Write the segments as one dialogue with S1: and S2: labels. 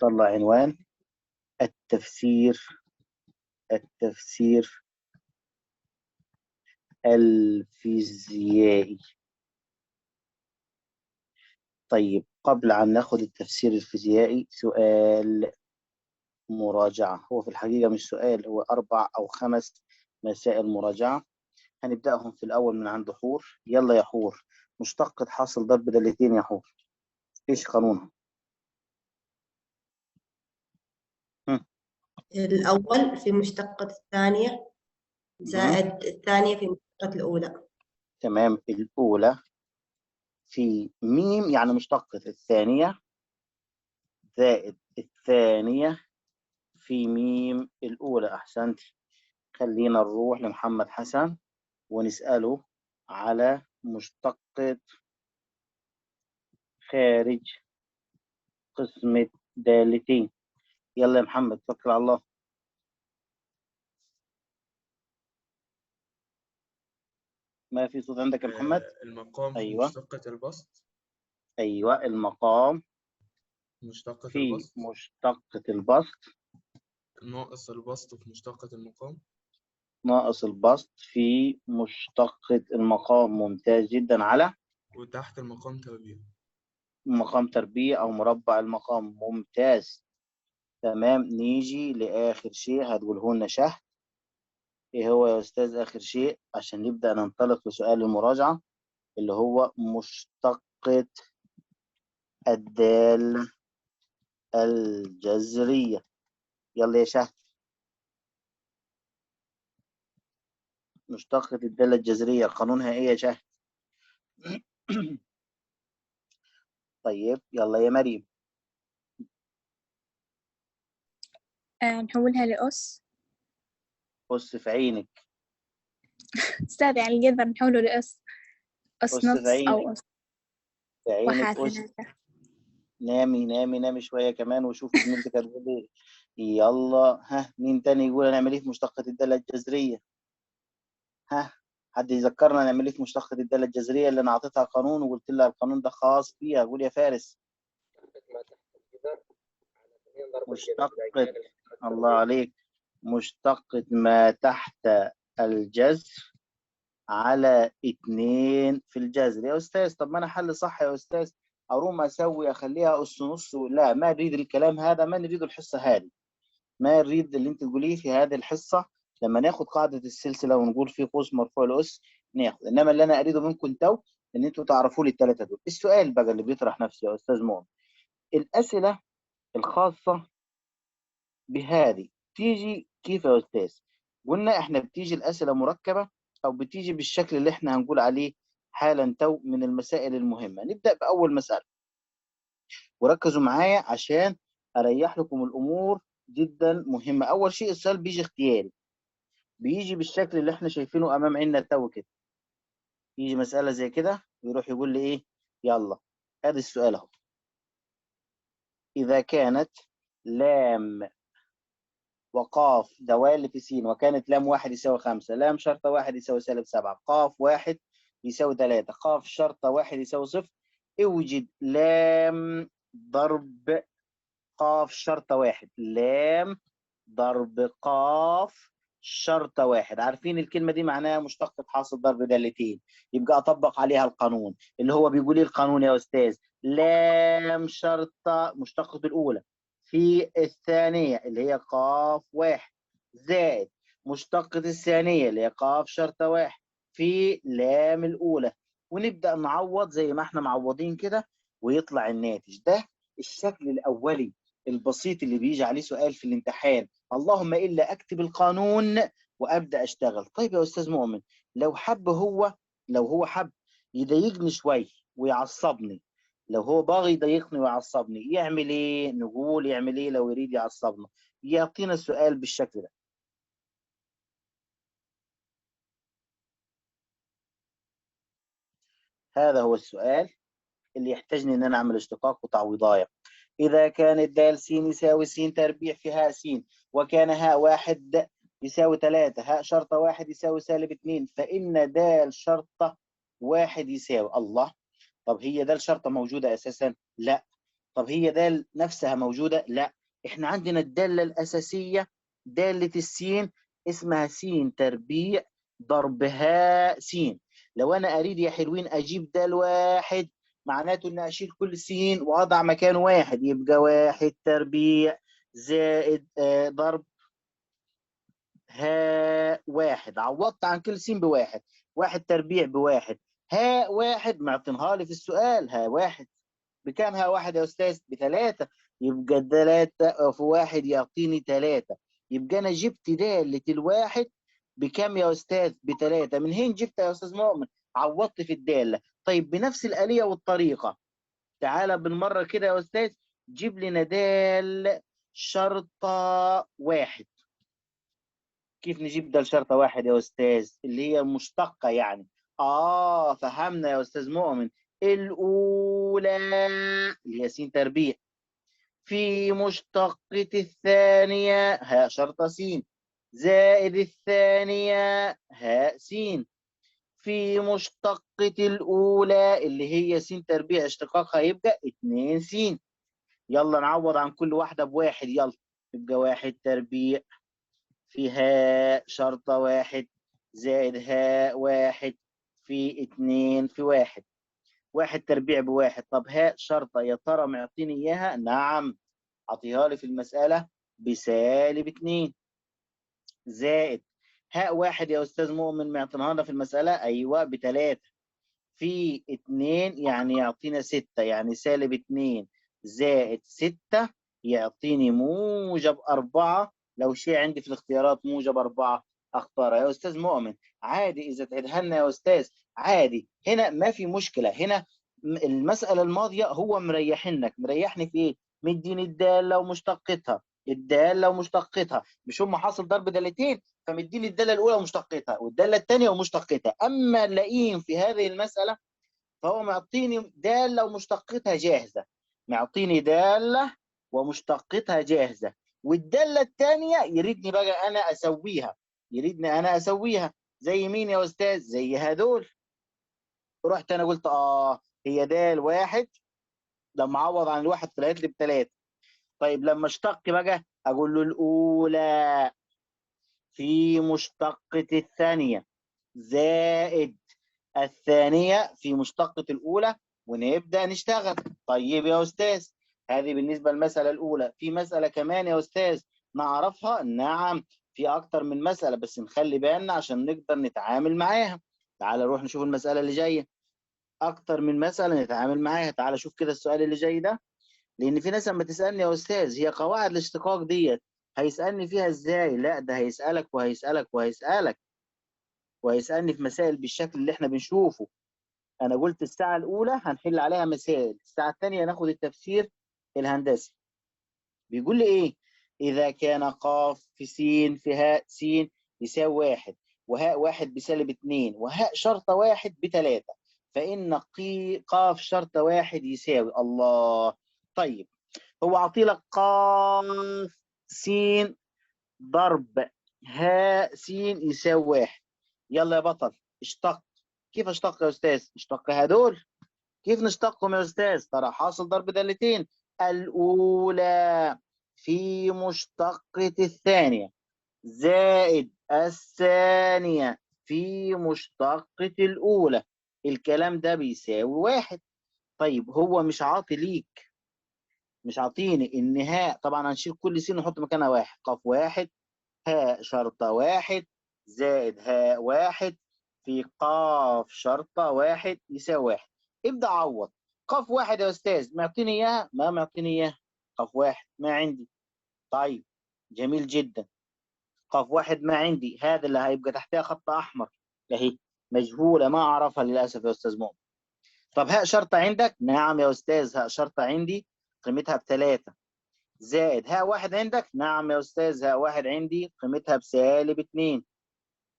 S1: نطلع عنوان التفسير، التفسير الفيزيائي. طيب قبل أن ناخد التفسير الفيزيائي سؤال مراجعة، هو في الحقيقة مش سؤال، هو 4 أو 5 مسائل مراجعة. هنبدأهم في الأول من عند حور. يلا يا حور، مشتقة حاصل ضرب دالتين يا حور، إيش قانونها؟
S2: الأول في مشتقة الثانية زائد الثانية في مشتقة الأولى.
S1: تمام، الأولى في ميم يعني مشتقة الثانية زائد الثانية في ميم الأولى. أحسنتي. خلينا نروح لمحمد حسن ونسأله على مشتقة خارج قسمة دالتين. يلا يا محمد توكل على الله. ما في صوت عندك يا محمد؟
S3: المقام في
S1: أيوة.
S3: مشتقة البسط.
S1: أيوة، المقام
S3: مشتقة
S1: في
S3: البسط.
S1: مشتقة البسط
S3: ناقص البسط في مشتقة المقام.
S1: ناقص البسط في مشتقة المقام. ممتاز جدا. على
S3: وتحت المقام تربيع.
S1: مقام تربيع أو مربع المقام. ممتاز. تمام، نيجي لآخر شيء هتقوله لنا شهد. إيه هو يا أستاذ آخر شيء عشان نبدأ ننطلق لسؤال المراجعة اللي هو مشتقة الدالة الجذرية. يلا يا شهد، مشتقة الدالة الجذرية قانونها إيه يا شهد؟ طيب يلا يا مريم.
S4: نحولها لأس.
S1: أس في عينك.
S4: أستاذ يعني الجذر نحوله لأس. أس
S1: أس في
S4: نص
S1: عينك.
S4: أو أس
S1: في عينك
S4: واحد
S1: أس.
S4: ثلاثة.
S1: نامي نامي نامي شوية كمان وشوفي زميلتك هتقول إيه. يلا ها، مين تاني يقول هنعمل إيه في مشتقة الدالة الجذرية؟ ها، حد يذكرنا نعمل إيه في مشتقة الدالة الجذرية اللي أنا أعطيتها قانون وقلت لها القانون ده خاص بيها؟ قول يا فارس. مشتقة، الله عليك، مشتقة ما تحت الجذر على 2 في الجذر. يا أستاذ طب ما أنا حل صح يا أستاذ، أروم أسوي أخليها أس نص؟ لا، ما نريد الكلام هذا، ما نريد الحصة هذه، ما نريد اللي أنت تقوليه في هذه الحصة. لما ناخد قاعدة السلسلة ونقول في قوس مرفوع الأس ناخد، إنما اللي أنا أريده منكم تو إن أنتوا تعرفوا لي الثلاثة دول. السؤال بقى اللي بيطرح نفسه يا أستاذ مؤمن، الأسئلة الخاصة بهذه تيجي كيف يا أستاذ؟ قلنا إحنا بتيجي الأسئلة مركبة أو بتيجي بالشكل اللي إحنا هنقول عليه حالا تو من المسائل المهمة. نبدأ بأول مسألة وركزوا معايا عشان أريح لكم الأمور، جدا مهمة. أول شيء السؤال بيجي اختياري، بيجي بالشكل اللي إحنا شايفينه أمام عيننا تو كده. يجي مسألة زي كده ويروح يقول لي إيه؟ يلا أدي السؤال أهو. إذا كانت لام وقاف دوال في س، وكانت لام 1 يساوي 5، لام شرطة 1 يساوي سالب 7، قاف 1 يساوي 3، قاف شرطة 1 يساوي 0، اوجد لام ضرب قاف شرطة 1. لام ضرب قاف شرطة 1. عارفين الكلمة دي معناها مشتقة حاصل ضرب دالتين، يبقى أطبق عليها القانون اللي هو بيقول إيه القانون يا أستاذ؟ لام شرطة مشتقة الأولى في الثانية اللي هي قاف 1 زائد مشتقة الثانية اللي هي قاف شرطة 1 في لام الأولى، ونبدأ نعوض زي ما احنا معوضين كده ويطلع الناتج. ده الشكل الأولي البسيط اللي بيجي عليه سؤال في الامتحان، اللهم إلا أكتب القانون وأبدأ أشتغل. طيب يا أستاذ مؤمن، لو هو حب يضايقني شوي ويعصبني، لو هو باغي يضايقني ويعصبني يعمل إيه؟ نقول يعمل إيه لو يريد يعصبنا؟ يعطينا السؤال بالشكل ده. هذا هو السؤال اللي يحتاجني إن أنا أعمل اشتقاق وتعويضاية. إذا كان الدال س يساوي س تربيع في هاء س، وكان هاء 1 يساوي 3، هاء شرطة 1 يساوي سالب 2، فإن دال شرطة 1 يساوي. الله، طب هي دال شرطة موجودة أساساً؟ لا. طب هي دال نفسها موجودة؟ لا، احنا عندنا الدالة الأساسية دالة السين اسمها س تربيع ضرب هاء س. لو أنا أريد يا حلوين أجيب دال واحد، معناته إن أشيل كل س وأضع مكانه واحد، يبقى واحد تربيع زائد ضرب هاء واحد. عوضت عن كل س بواحد، واحد تربيع بواحد، هاء واحد معطينها لي في السؤال، هاء واحد بكام؟ هاء واحد يا أستاذ بثلاثة، يبقى 3 في 1 يعطيني 3، يبقى أنا جبت دالة الواحد بكام يا أستاذ؟ بثلاثة. من هين جبتها يا أستاذ مؤمن؟ عوضت في الدالة. طيب بنفس الآلية والطريقة، تعالى بالمرة كده يا أستاذ جيب لنا دال شرطة واحد. كيف نجيب دال شرطة واحد يا أستاذ؟ اللي هي المشتقة يعني. فهمنا يا أستاذ مؤمن. الأولى اللي هي س تربيع في مشتقة الثانية هاء شرطة س زائد الثانية هاء س في مشتقة الأولى اللي هي س تربيع اشتقاقها يبقى 2 س. يلا نعوض عن كل واحدة بواحد، يلا يبقى واحد تربيع في هاء شرطة واحد زائد هاء واحد في 2 في 1، واحد تربيع بواحد. طب هاء شرطة يا ترى معطيني إياها؟ نعم، عطيها لي في المسألة بسالب 2 زائد هاء واحد يا أستاذ مؤمن معطينها لنا في المسألة، أيوه ب3 في 2 يعني يعطينا 6، يعني سالب 2 زائد 6 يعطيني موجب 4. لو شيء عندي في الاختيارات موجب 4 أختارها يا أستاذ مؤمن. عادي إذا تعيدها لنا يا أستاذ، عادي، هنا ما في مشكلة. هنا المسألة الماضية هو مريحنك، مريحني في إيه؟ مديني الدالة ومشتقتها، الدالة ومشتقتها، مش هم حاصل ضرب دالتين، فمديني الدالة الأولى ومشتقتها والدالة الثانية ومشتقتها. أما اللئيم في هذه المسألة فهو معطيني دالة ومشتقتها جاهزة، معطيني دالة ومشتقتها جاهزة، والدالة الثانية يريدني بقى أنا أسويها، يريدني أنا أسويها. زي مين يا أستاذ؟ زي هدول. رحت أنا قلت هي دال واحد، لما أعوض عن الواحد طلعت لي بثلاثة. طيب لما اشتق بقى أقول له الأولى في مشتقة الثانية زائد الثانية في مشتقة الأولى، ونبدأ نشتغل. طيب يا أستاذ، هذه بالنسبة للمسألة الأولى. في مسألة كمان يا أستاذ نعرفها؟ نعم، في أكتر من مسألة، بس نخلي بالنا عشان نقدر نتعامل معاها. تعال نروح نشوف المسألة اللي جاية. أكتر من مسألة نتعامل معاها. تعال شوف كده السؤال اللي جاي ده، لأن في ناس لما تسألني يا أستاذ هي قواعد الاشتقاق ديت هيسألني فيها إزاي؟ لا، ده هيسألك وهيسألك وهيسألك وهيسألني في مسائل بالشكل اللي إحنا بنشوفه. أنا قلت الساعة الأولى هنحل عليها مسائل، الساعة الثانية ناخد التفسير الهندسي. بيقول لي إيه؟ إذا كان قاف في س في هاء س يساوي 1، وهاء واحد بسالب 2، وهاء شرطة واحد ب3، فإن قاف شرطة واحد يساوي. الله، طيب هو عطيلك قاف س ضرب هاء س يساوي 1. يلا يا بطل اشتق. كيف اشتق يا أستاذ؟ اشتق هدول. كيف نشتقهم يا أستاذ؟ ترى حاصل ضرب دالتين، الأولى في مشتقة الثانية زائد الثانية في مشتقة الأولى، الكلام ده بيساوي 1. طيب هو مش عاطي ليك، مش عاطيني النهاء، طبعا هنشيل كل س ونحط مكانها 1، قاف واحد هاء شرطة واحد زائد هاء واحد في قاف شرطة واحد يساوي 1. ابدأ عوض. قاف واحد يا أستاذ معطيني إياها؟ ما معطيني إياها، قاف واحد ما عندي. طيب جميل جدا، قاف واحد ما عندي، هذا اللي هيبقى تحتها خط أحمر، أهي مجهولة ما أعرفها للأسف يا أستاذ مؤمن. طب هاء شرطة عندك؟ نعم يا أستاذ، هاء شرطة عندي قيمتها ب3 زائد هاء واحد عندك؟ نعم يا أستاذ، هاء واحد عندي قيمتها بسالب 2.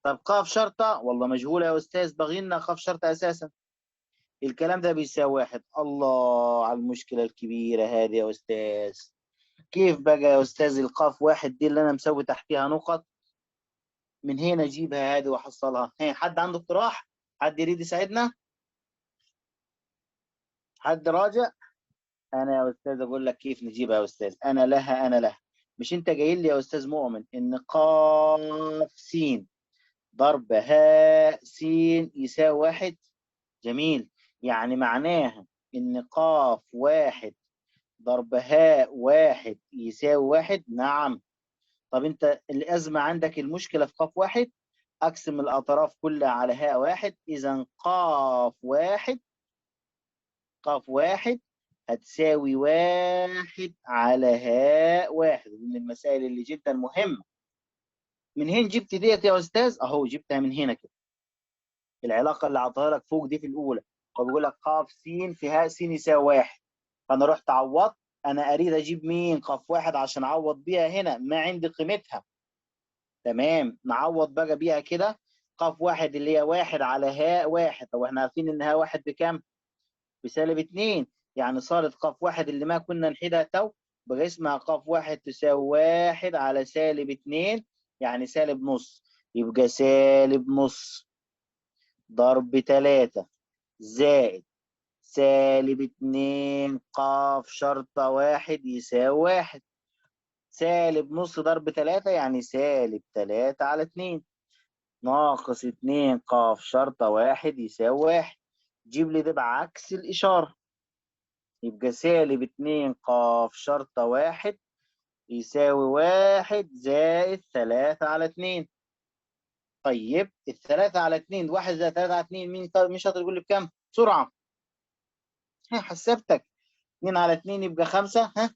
S1: طب قاف شرطة؟ والله مجهولة يا أستاذ، بغينا قاف شرطة أساسا. الكلام ده بيساوي 1. الله على المشكلة الكبيرة هذه يا أستاذ. كيف بقى يا أستاذ القاف واحد دي اللي أنا مسوي تحتها نقط، من هنا أجيبها هذه وأحصلها؟ حد عنده اقتراح؟ حد يريد يساعدنا؟ حد راجع؟ انا يا استاذ اقول لك كيف نجيبها يا استاذ. انا لها انا لها. مش انت جاي لي يا استاذ مؤمن ان قاف س ضرب هاء س يساوي 1؟ جميل. يعني معناها ان قاف 1 ضرب هاء 1 يساوي 1. نعم. طب انت الازمة عندك المشكلة في قاف 1، اقسم الاطراف كلها على هاء 1، اذا قاف 1 قاف 1 هتساوي 1 على هاء 1. من المسائل اللي جدا مهمة. من هنا جبت ديت يا استاذ؟ اهو جبتها من هنا كده، العلاقة اللي عطاها لك فوق دي في الاولى، هو بيقول لك قاف س في هاء س يساوي 1، فانا رحت عوضت. انا اريد اجيب مين؟ قاف 1 عشان اعوض بيها هنا، ما عندي قيمتها. تمام، نعوض بقى بيها كده. قاف 1 اللي هي 1 على هاء 1، طب احنا عارفين ان هاء 1 بكام؟ بسالب 2، يعني صارت قاف 1 اللي ما كنا نحيدها تو بقى اسمها قاف 1 تساوي 1 على سالب 2، يعني سالب نص، يبقى سالب نص ضرب 3 زائد سالب 2 قاف شرطة 1 يساوي 1. سالب نص ضرب 3 يعني سالب 3 على 2 ناقص 2 قاف شرطة 1 يساوي 1. جيب لي ده بعكس الإشارة، يبقى سالب 2 قاف شرطة 1 يساوي 1 زائد 3 على 2. طيب ال3 على 2، 1 زائد 3 على 2، مين شاطر يقول لي بكام؟ بسرعة. ها حسبتك. 2 على 2 يبقى 5. ها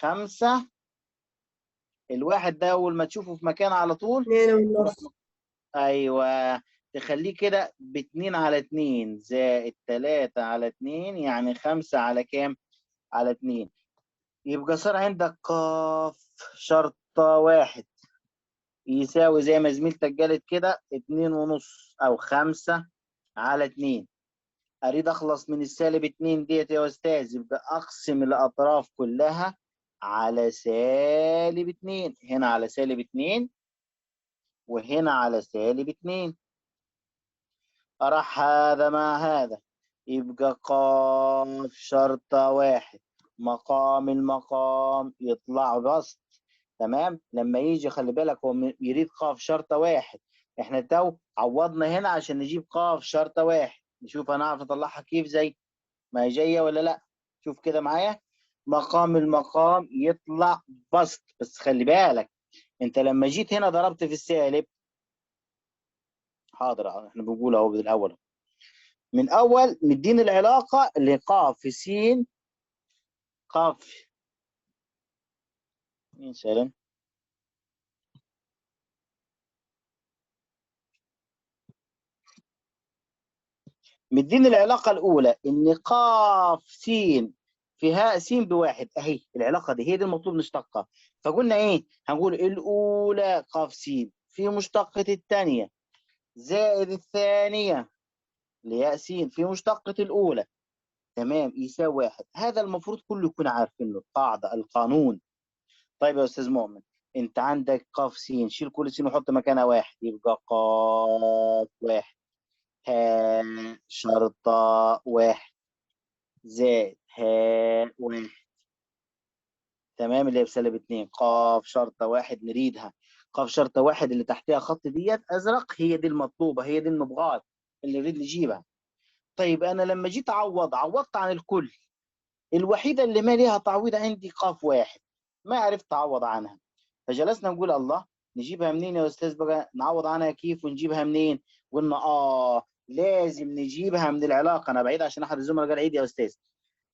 S1: 5. الواحد ده أول ما تشوفه في مكان على طول
S2: 2.5.
S1: أيوه، تخليه كده ب2 على 2 زائد 3 على 2، يعني 5 على كام؟ على 2. يبقى صار عندك قاف شرطة 1 يساوي زي ما زميلتك قالت كده 2.5 أو 5 على 2. أريد أخلص من السالب 2 ديت يا أستاذ، يبقى أقسم الأطراف كلها على سالب 2، هنا على سالب 2 وهنا على سالب 2. أراح هذا مع هذا، يبقى قاف شرطة 1 مقام المقام يطلع بسط. تمام. لما يجي خلي بالك هو يريد قاف شرطة 1، احنا تو عوضنا هنا عشان نجيب قاف شرطة 1. نشوف هنعرف نطلعها كيف زي ما هي جاية ولا لا. شوف كده معايا، مقام المقام يطلع بسط. بس خلي بالك انت لما جيت هنا ضربت في السالب. حاضر، احنا بنقول اهو من الاول، من اول مدين العلاقة اللي قاف في س قاف مين سالم مدين العلاقة الأولى إن قاف س في هاء س ب1، أهي العلاقة دي هي دي المطلوب نشتقها. فقلنا إيه؟ هنقول الأولى قاف س في مشتقة الثانية زائد الثانية لياء س في مشتقة الأولى، تمام، يساوي 1. هذا المفروض كله يكون عارفينه، القاعدة القانون. طيب يا أستاذ مؤمن، أنت عندك قاف س، شيل كل س وحط مكانها 1، يبقى قاف 1 هاء شرطة 1 زائد هاء 1، تمام، اللي هي بسالب 2 قاف شرطة 1 نريدها. قاف شرطة 1 اللي تحتها خط ديت أزرق، هي دي المطلوبة، هي دي المبغاة اللي نريد نجيبها. طيب أنا لما جيت أعوض، عوضت عن الكل، الوحيدة اللي ما ليها تعويض عندي قاف 1، ما عرفت أعوض عنها. فجلسنا نقول الله نجيبها منين يا أستاذ بقى؟ نعوض عنها كيف ونجيبها منين؟ قلنا لازم نجيبها من العلاقة. أنا بعيد عشان أحد الزملاء قال عيد يا أستاذ.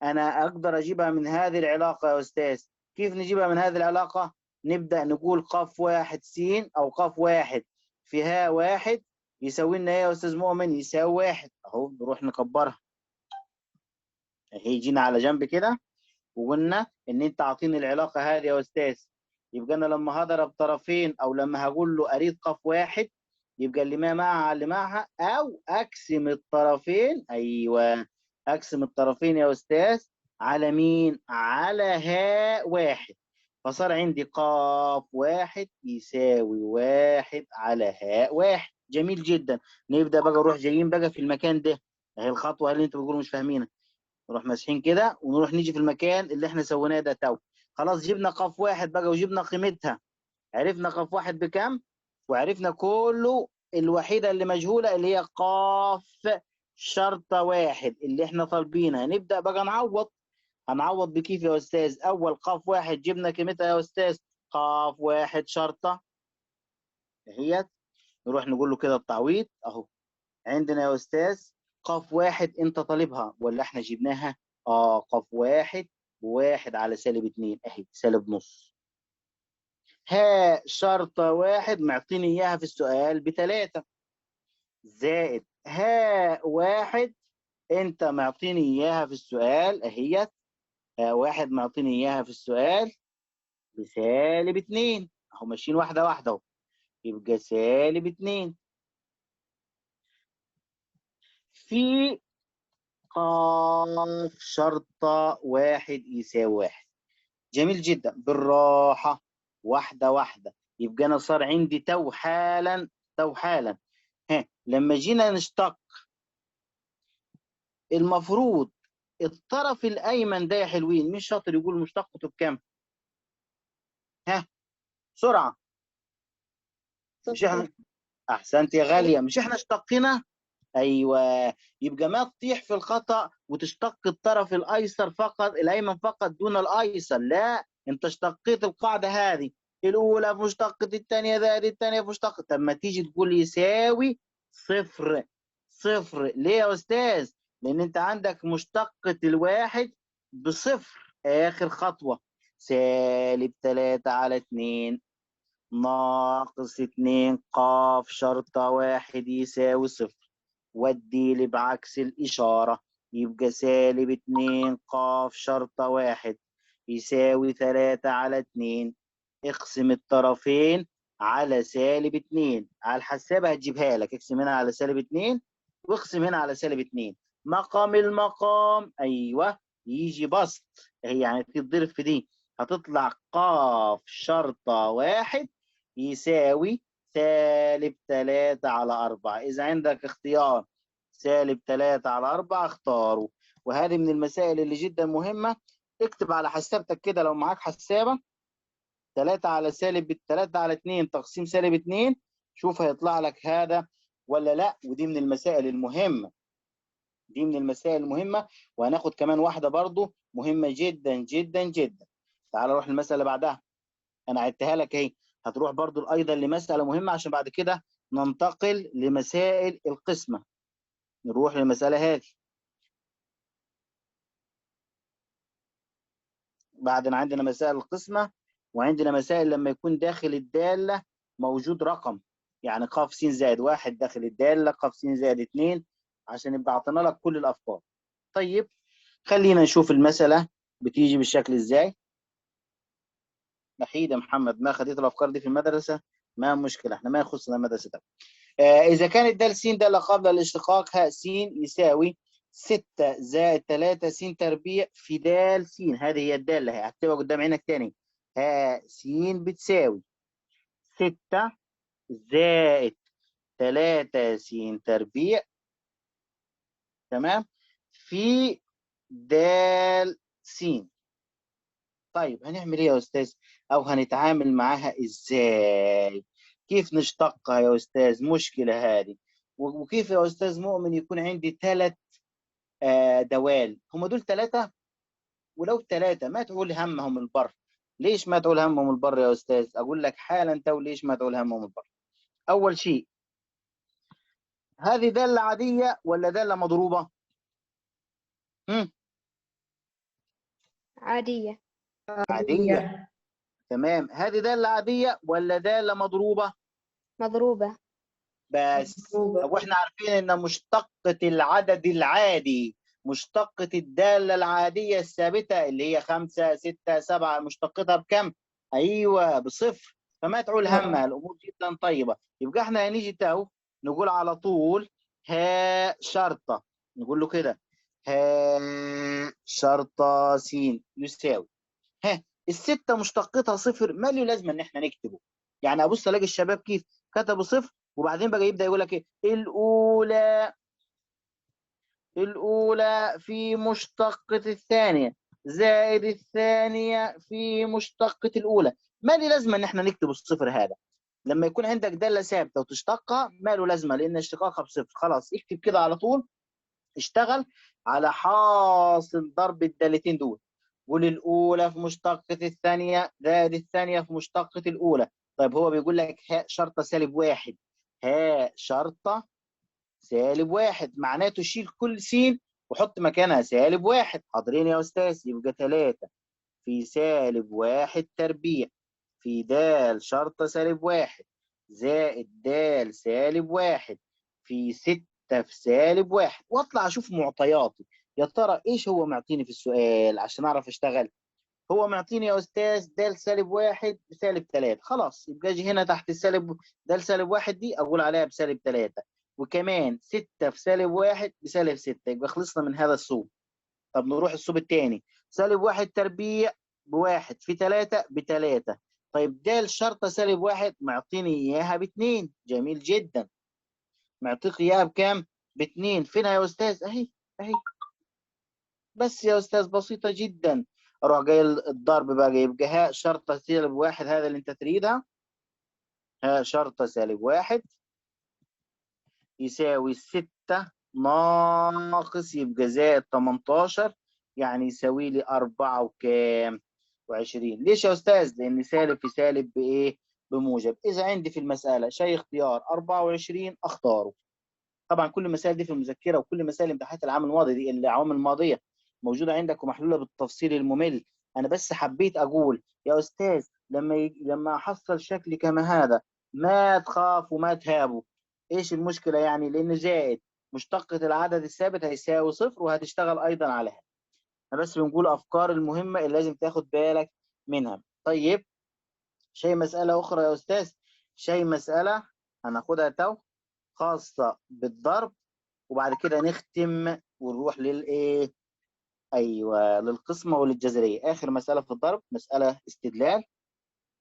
S1: أنا أقدر أجيبها من هذه العلاقة يا أستاذ. كيف نجيبها من هذه العلاقة؟ نبدأ نقول قاف 1 س أو قاف 1 في هاء 1 يساوي لنا إيه يا أستاذ مؤمن؟ يساوي 1. أهو نروح نكبرها. أهي جينا على جنب كده وقلنا إن أنت عاطيني العلاقة هذه يا أستاذ، يبقى أنا لما هضرب طرفين أو لما هقول له أريد قاف 1 يبقى اللي ما معها على اللي معها، أو أقسم الطرفين. أيوه، أقسم الطرفين يا أستاذ على مين؟ على هاء 1. فصار عندي قاف 1 يساوي 1 على هاء 1. جميل جدا. نبدأ بقى نروح جايين بقى في المكان ده، اهي الخطوة اللي انتوا بتقولوا مش فاهمينها. نروح ماسحين كده ونروح نيجي في المكان اللي احنا سويناه ده تو. خلاص جبنا قاف واحد بقى وجبنا قيمتها، عرفنا قاف واحد بكام، وعرفنا كله. الوحيدة اللي مجهولة اللي هي قاف شرطة واحد اللي احنا طالبينها. نبدأ بقى نعوض. هنعوض بكيف يا أستاذ؟ أول قاف واحد جبنا قيمتها يا أستاذ، قاف واحد شرطة اهيت. نروح نقول له كده التعويض أهو. عندنا يا أستاذ قاف واحد أنت طالبها ولا احنا جبناها؟ قاف واحد بواحد على سالب 2 أهي، سالب نص. ها شرطة واحد معطيني إياها في السؤال ب3، زائد ها واحد أنت معطيني إياها في السؤال أهيت، ها واحد معطيني إياها في السؤال بسالب 2 أهو، ماشيين واحدة واحدة أهو، يبقى سالب 2 في قاف شرطة واحد يساوي 1. جميل جدا، بالراحة واحدة واحدة. يبقى أنا صار عندي تو حالا، تو حالا. ها لما جينا نشتق المفروض الطرف الأيمن ده يا حلوين، مين شاطر يقول مشتقته بكام؟ ها بسرعة. مش احنا، أحسنت يا غالية، مش احنا اشتقينا؟ أيوه. يبقى ما تطيح في الخطأ وتشتق الطرف الأيسر فقط، الأيمن فقط دون الأيسر، لا، أنت اشتقيت القاعدة هذه الأولى في مشتقة الثانية زائد الثانية في مشتقة. طب ما تيجي تقول يساوي صفر. صفر ليه يا أستاذ؟ لأن أنت عندك مشتقة الواحد بصفر. آخر خطوة سالب 3 على 2 ناقص 2 قاف شرطة واحد يساوي صفر، ودي لي بعكس الإشارة، يبقى سالب 2 قاف شرطة واحد يساوي 3 على 2. اقسم الطرفين على سالب 2، على الحسابة هتجيبها لك، اقسم هنا على سالب 2 واقسم هنا على سالب 2. مقام المقام أيوه يجي بسط، هي يعني تتضرب في دي، هتطلع قاف شرطة واحد يساوي سالب 3 على 4. إذا عندك اختيار سالب 3 على 4 اختاره. وهذه من المسائل اللي جدا مهمة. اكتب على حسابتك كده لو معاك حسابة، 3 على سالب 3 على 2 تقسيم سالب 2، شوف هيطلع لك هذا ولا لا. ودي من المسائل المهمة، دي من المسائل المهمة. وهناخد كمان واحدة برضو مهمة جدا جدا جدا. تعال نروح للمسألة اللي بعدها، أنا عدتها لك أهي. هتروح برضو أيضا لمسألة مهمة عشان بعد كده ننتقل لمسائل القسمة. نروح للمسألة هذه. بعدين عندنا مسائل القسمة، وعندنا مسائل لما يكون داخل الدالة موجود رقم، يعني قاف س زائد 1 داخل الدالة، قاف س زائد 2، عشان يبقى عطينا لك كل الأفكار. طيب خلينا نشوف المسألة بتيجي بالشكل ازاي. نحيد يا محمد، ما خديت الأفكار دي في المدرسة؟ ما مشكلة، احنا ما يخصنا المدرسة ده. إذا كانت دال س دالة قابلة للاشتقاق، هاء س يساوي 6 زائد 3 س تربيع في دال س. هذه هي الدالة، هي هكتبها قدام عينك تاني. هاء س بتساوي 6 زائد 3 س تربيع، تمام، في دال س. طيب هنعمل ايه يا استاذ؟ او هنتعامل معاها ازاي؟ كيف نشتقها يا استاذ؟ مشكلة هذه. وكيف يا استاذ مؤمن يكون عندي 3 دوال؟ هم دول 3، ولو 3 ما تعول همهم البر. ليش ما تعول همهم البر يا استاذ؟ اقول لك حالا تو ليش ما تعول همهم البر. اول شيء، هذه دالة عادية ولا دالة مضروبة؟
S4: عادية.
S1: عادية، تمام. هذه دالة عادية ولا دالة مضروبة؟
S4: مضروبة.
S1: بس طب واحنا عارفين ان مشتقة العدد العادي، مشتقة الدالة العادية الثابتة اللي هي 5 6 7، مشتقتها بكم؟ ايوه بصفر. فما تعول همها، الامور جدا طيبة. يبقى احنا هنيجي تو نقول على طول ها شرطة، نقول له كده ها شرطة س يساوي ها الستة مشتقتها صفر، ما له لازمة ان احنا نكتبه. يعني ابص الاقي الشباب كيف كتبوا صفر، وبعدين بقى يبدأ يقول لك ايه؟ الأولى الأولى في مشتقة الثانية زائد الثانية في مشتقة الأولى. ما لي لازمة إن إحنا نكتب الصفر هذا. لما يكون عندك دالة ثابتة وتشتقها ما له لازمة، لأن اشتقاقها بصفر. خلاص اكتب كده على طول، اشتغل على حاصل ضرب الدالتين دول. قول الأولى في مشتقة الثانية زائد الثانية في مشتقة الأولى. طيب هو بيقول لك هاء شرطة سالب واحد، هاء شرطة سالب واحد، معناته شيل كل س وحط مكانها سالب واحد. حاضرين يا أستاذ؟ يبقى 3 في سالب واحد تربيع في د شرطة سالب واحد زائد د سالب واحد في 6 في سالب واحد. واطلع اشوف معطياتي، يا ترى ايش هو معطيني في السؤال عشان اعرف اشتغل. هو معطيني يا استاذ د سالب واحد بسالب 3، خلاص يبقى اجي هنا تحت السالب د سالب واحد دي اقول عليها بسالب 3، وكمان 6 في سالب واحد بسالب 6، يبقى خلصنا من هذا الصوب. طب نروح الصوب الثاني، سالب واحد تربيع بواحد في 3 ب3. طيب د شرطة سالب واحد معطيني اياها ب2، جميل جدا. معطيك اياها بكام؟ ب2. فينها يا استاذ؟ اهي اهي. بس يا استاذ بسيطة جدا. اروح جاي الضرب بقى، يبقى هاء شرطة سالب واحد هذا اللي انت تريدها، هاء شرطة سالب واحد يساوي 6 ناقص يبقى زائد 18، يعني يساوي لي 4 وكام؟ و20. ليش يا استاذ؟ لان سالب في سالب بايه؟ بموجب. اذا عندي في المسالة شيء اختيار 24 اختاره. طبعا كل المسائل دي في المذكرة، وكل مسائل امتحانات العام الماضي دي العوام الماضية موجودة عندك ومحلوله بالتفصيل الممل. انا بس حبيت اقول يا استاذ لما احصل شكل كما هذا ما تخاف وما تهابوا. ايش المشكلة يعني؟ لان زائد مشتقة العدد الثابت هيساوي صفر، وهتشتغل ايضا عليها. احنا بس بنقول افكار المهمة اللي لازم تاخد بالك منها. طيب شيء مسالة اخرى يا استاذ، شيء مسالة هناخدها تو خاصة بالضرب، وبعد كده نختم ونروح للايه؟ ايوه للقسمه وللجذريه. اخر مسالة في الضرب مسالة استدلال.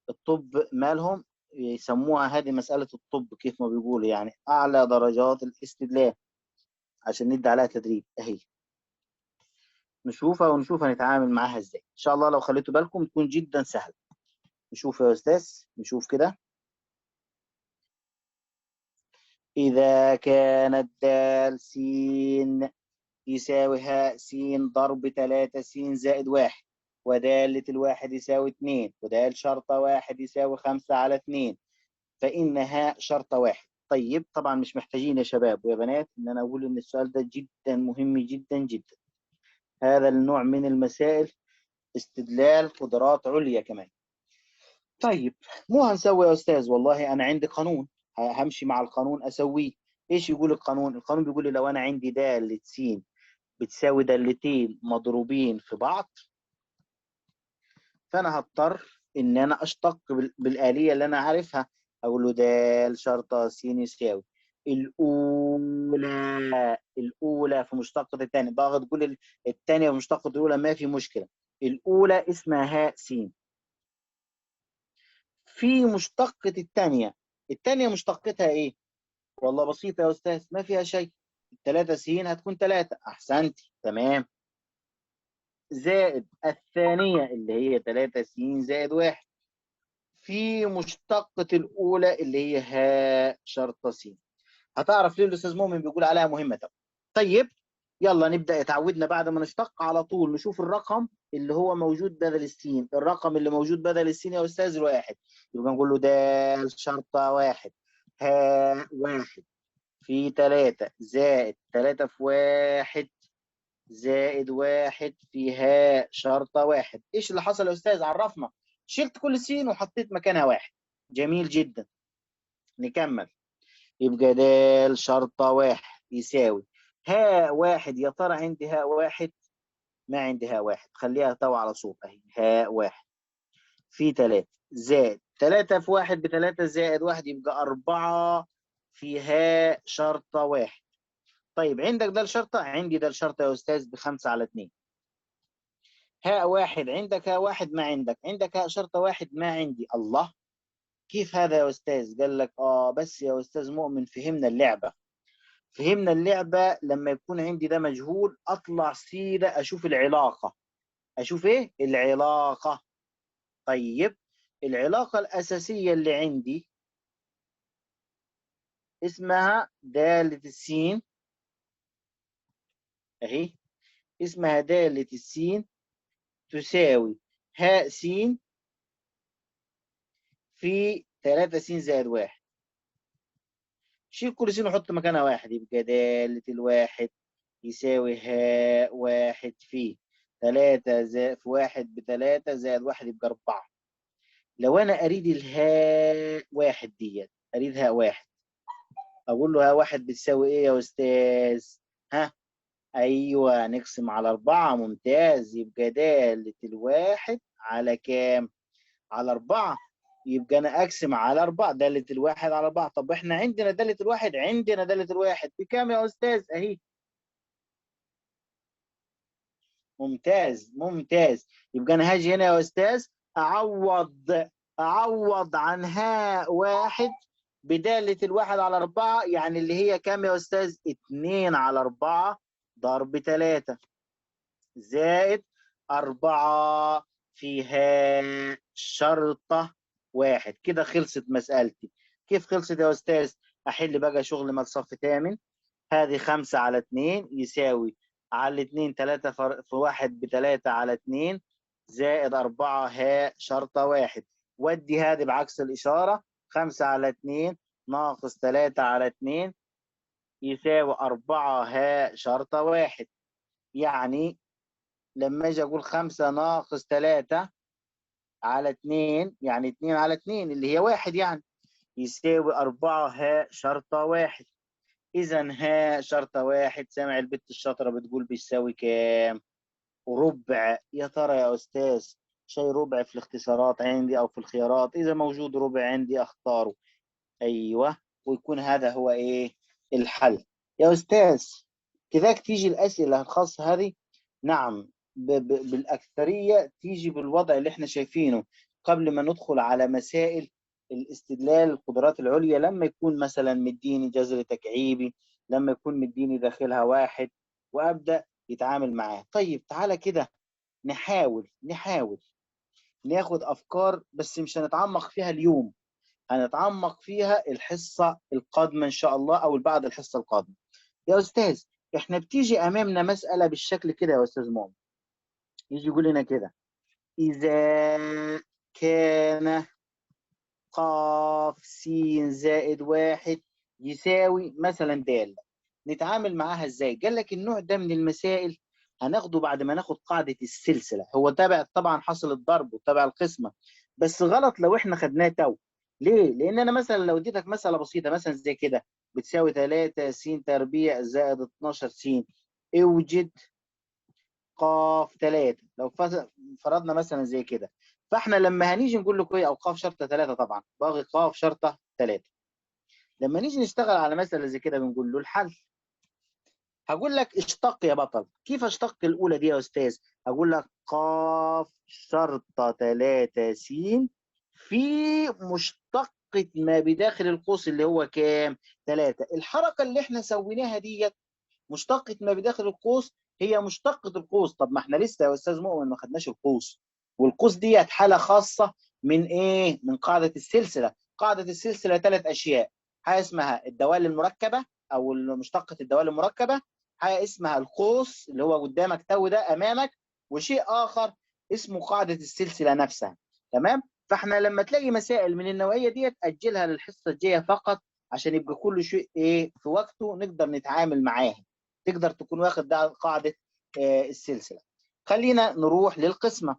S1: الطب مالهم يسموها هذه مسالة الطب كيف ما بيقولوا، يعني اعلى درجات الاستدلال عشان ندي عليها تدريب. اهي نشوفها ونشوف هنتعامل معاها ازاي ان شاء الله. لو خليتوا بالكم تكون جدا سهلة. نشوف يا استاذ، نشوف كده. اذا كانت د س يساوي هاء س ضرب 3 س زائد 1، ودالة الواحد يساوي 2، ودال شرطة واحد يساوي 5 على 2، فإن هاء شرطة واحد. طيب طبعا مش محتاجين يا شباب ويا بنات إن أنا أقول إن السؤال ده جدا مهم جدا جدا. هذا النوع من المسائل استدلال قدرات عليا كمان. طيب مو هنسوي يا أستاذ؟ والله أنا عندي قانون، همشي مع القانون أسويه. إيش يقول القانون؟ القانون بيقول لي لو أنا عندي دالة س بتساوي دالتين مضروبين في بعض، فأنا هضطر إن أنا أشتق بالآلية اللي أنا عارفها. أقول له د شرطة س يساوي الأولى في مشتقة الثانية. بقى تقول الثانية في مشتقة الأولى ما في مشكلة. الأولى اسمها هاء س في مشتقة الثانية. الثانية مشتقتها إيه؟ والله بسيطة يا أستاذ، ما فيها شيء. 3 س هتكون 3، أحسنتي تمام، زائد الثانية اللي هي 3 س زائد 1 في مشتقة الأولى اللي هي هاء شرطة س. هتعرف ليه الأستاذ مؤمن بيقول عليها مهمة. طيب يلا نبدأ. اتعودنا بعد ما نشتق على طول نشوف الرقم اللي هو موجود بدل السين. الرقم اللي موجود بدل السين يا أستاذ 1، يبقى نقول له د شرطة 1 هاء 1 في 3 زائد 3 في 1 زائد 1 في هاء شرطة 1. ايش اللي حصل يا أستاذ؟ عرفنا، شلت كل س وحطيت مكانها 1. جميل جدا. نكمل. يبقى د شرطة 1 يساوي هاء 1. يا ترى عندي هاء 1؟ ما عندي هاء 1، خليها تو على صوت اهي. هاء 1 في 3 زائد 3 في 1 ب3 زائد 1 يبقى 4 في هاء شرطة 1. طيب عندك د شرطة؟ عندي د شرطة يا أستاذ ب5 على 2. هاء 1 عندك هاء 1؟ ما عندك. عندك هاء شرطة 1؟ ما عندي. الله، كيف هذا يا أستاذ؟ قال لك بس يا أستاذ مؤمن فهمنا اللعبة. فهمنا اللعبة. لما يكون عندي ده مجهول أطلع سيدة أشوف العلاقة، أشوف إيه؟ العلاقة. طيب العلاقة الأساسية اللي عندي اسمها دالة السين، أهي اسمها دالة السين تساوي هاء سين في 3 س زائد 1. شيل كل س وحط مكانها 1، يبقى دالة الواحد يساوي هاء 1 في 3 زائد في 1 ب3 زائد 1 يبقى 4. لو أنا أريد الهاء 1 ديت، أريد هاء 1، أقول له هاء 1 بتساوي إيه يا أستاذ؟ ها؟ أيوه نقسم على 4. ممتاز، يبقى دالة الواحد على كام؟ على 4. يبقى أنا أقسم على 4، دالة الواحد على 4. طب إحنا عندنا دالة الواحد، عندنا دالة الواحد بكام يا أستاذ؟ أهي. ممتاز ممتاز. يبقى أنا هاجي هنا يا أستاذ أعوض عن هاء 1 بدالة الواحد على 4، يعني اللي هي كام يا أستاذ؟ 2 على 4 ضرب 3 زائد 4 فيها شرطة 1. كده خلصت مسألتي. كيف خلصت يا أستاذ؟ أحل بقى شغل مال صف ثامن. هذه 5 على 2 يساوي على 2 3 في 1 ب3 على 2 زائد 4 هاء شرطة 1. ودي هذه بعكس الإشارة، 5 على 2 ناقص 3 على 2 يساوي 4 هاء شرطة 1. يعني لما أجي أقول 5 ناقص 3 على 2 يعني 2 على 2 اللي هي 1، يعني يساوي 4 هاء شرطة 1. إذا هاء شرطة 1، سامع البت الشاطرة بتقول بيساوي كام؟ ربع. يا ترى يا أستاذ شيء ربع في الاختصارات عندي أو في الخيارات؟ إذا موجود ربع عندي أختاره. أيوه، ويكون هذا هو إيه؟ الحل. يا أستاذ كذاك تيجي الأسئلة الخاصة هذه؟ نعم، بالأكثرية تيجي بالوضع اللي احنا شايفينه قبل ما ندخل على مسائل الاستدلال القدرات العليا. لما يكون مثلا مديني جذر تكعيبي، لما يكون مديني داخلها 1 وأبدأ يتعامل معاه. طيب تعالى كده نحاول ناخد أفكار، بس مش هنتعمق فيها اليوم، هنتعمق فيها الحصة القادمة إن شاء الله، أو بعد الحصة القادمة. يا أستاذ إحنا بتيجي أمامنا مسألة بالشكل كده يا أستاذ مؤمن، يجي يقول لنا كده: إذا كان قاف س زائد 1 يساوي مثلا د، نتعامل معاها إزاي؟ قال لك النوع ده من المسائل هناخده بعد ما ناخد قاعدة السلسلة. هو تابع طبعا حاصل الضرب وتابع القسمة، بس غلط لو إحنا خدناه تو. ليه؟ لأن أنا مثلا لو اديتك مسألة بسيطة مثلا زي كده بتساوي 3 س تربيع زائد 12 س، اوجد قاف 3، لو فرضنا مثلا زي كده، فاحنا لما هنيجي نقول لكم ايه، او قاف شرطة 3، طبعا باغي قاف شرطة 3، لما نيجي نشتغل على مسألة زي كده بنقول له الحل. هقول لك اشتق يا بطل. كيف اشتق الأولى دي يا أستاذ؟ هقول لك قاف شرطة 3 س في مشتقة ما بداخل القوس اللي هو كام؟ 3. الحركة اللي احنا سويناها ديت مشتقة ما بداخل القوس هي مشتقة القوس. طب ما احنا لسه يا أستاذ مؤمن ما خدناش القوس، والقوس ديت حالة خاصة من ايه؟ من قاعدة السلسلة. قاعدة السلسلة 3 أشياء، حاجة اسمها الدوال المركبة أو مشتقة الدوال المركبة، حاجة اسمها القوس اللي هو قدامك تو ده أمامك، وشيء آخر اسمه قاعدة السلسلة نفسها. تمام؟ فاحنا لما تلاقي مسائل من النوعية ديت أجلها للحصة الجاية فقط، عشان يبقى كل شيء ايه في وقته نقدر نتعامل معاها، تقدر تكون واخد ده قاعدة السلسلة. خلينا نروح للقسمة.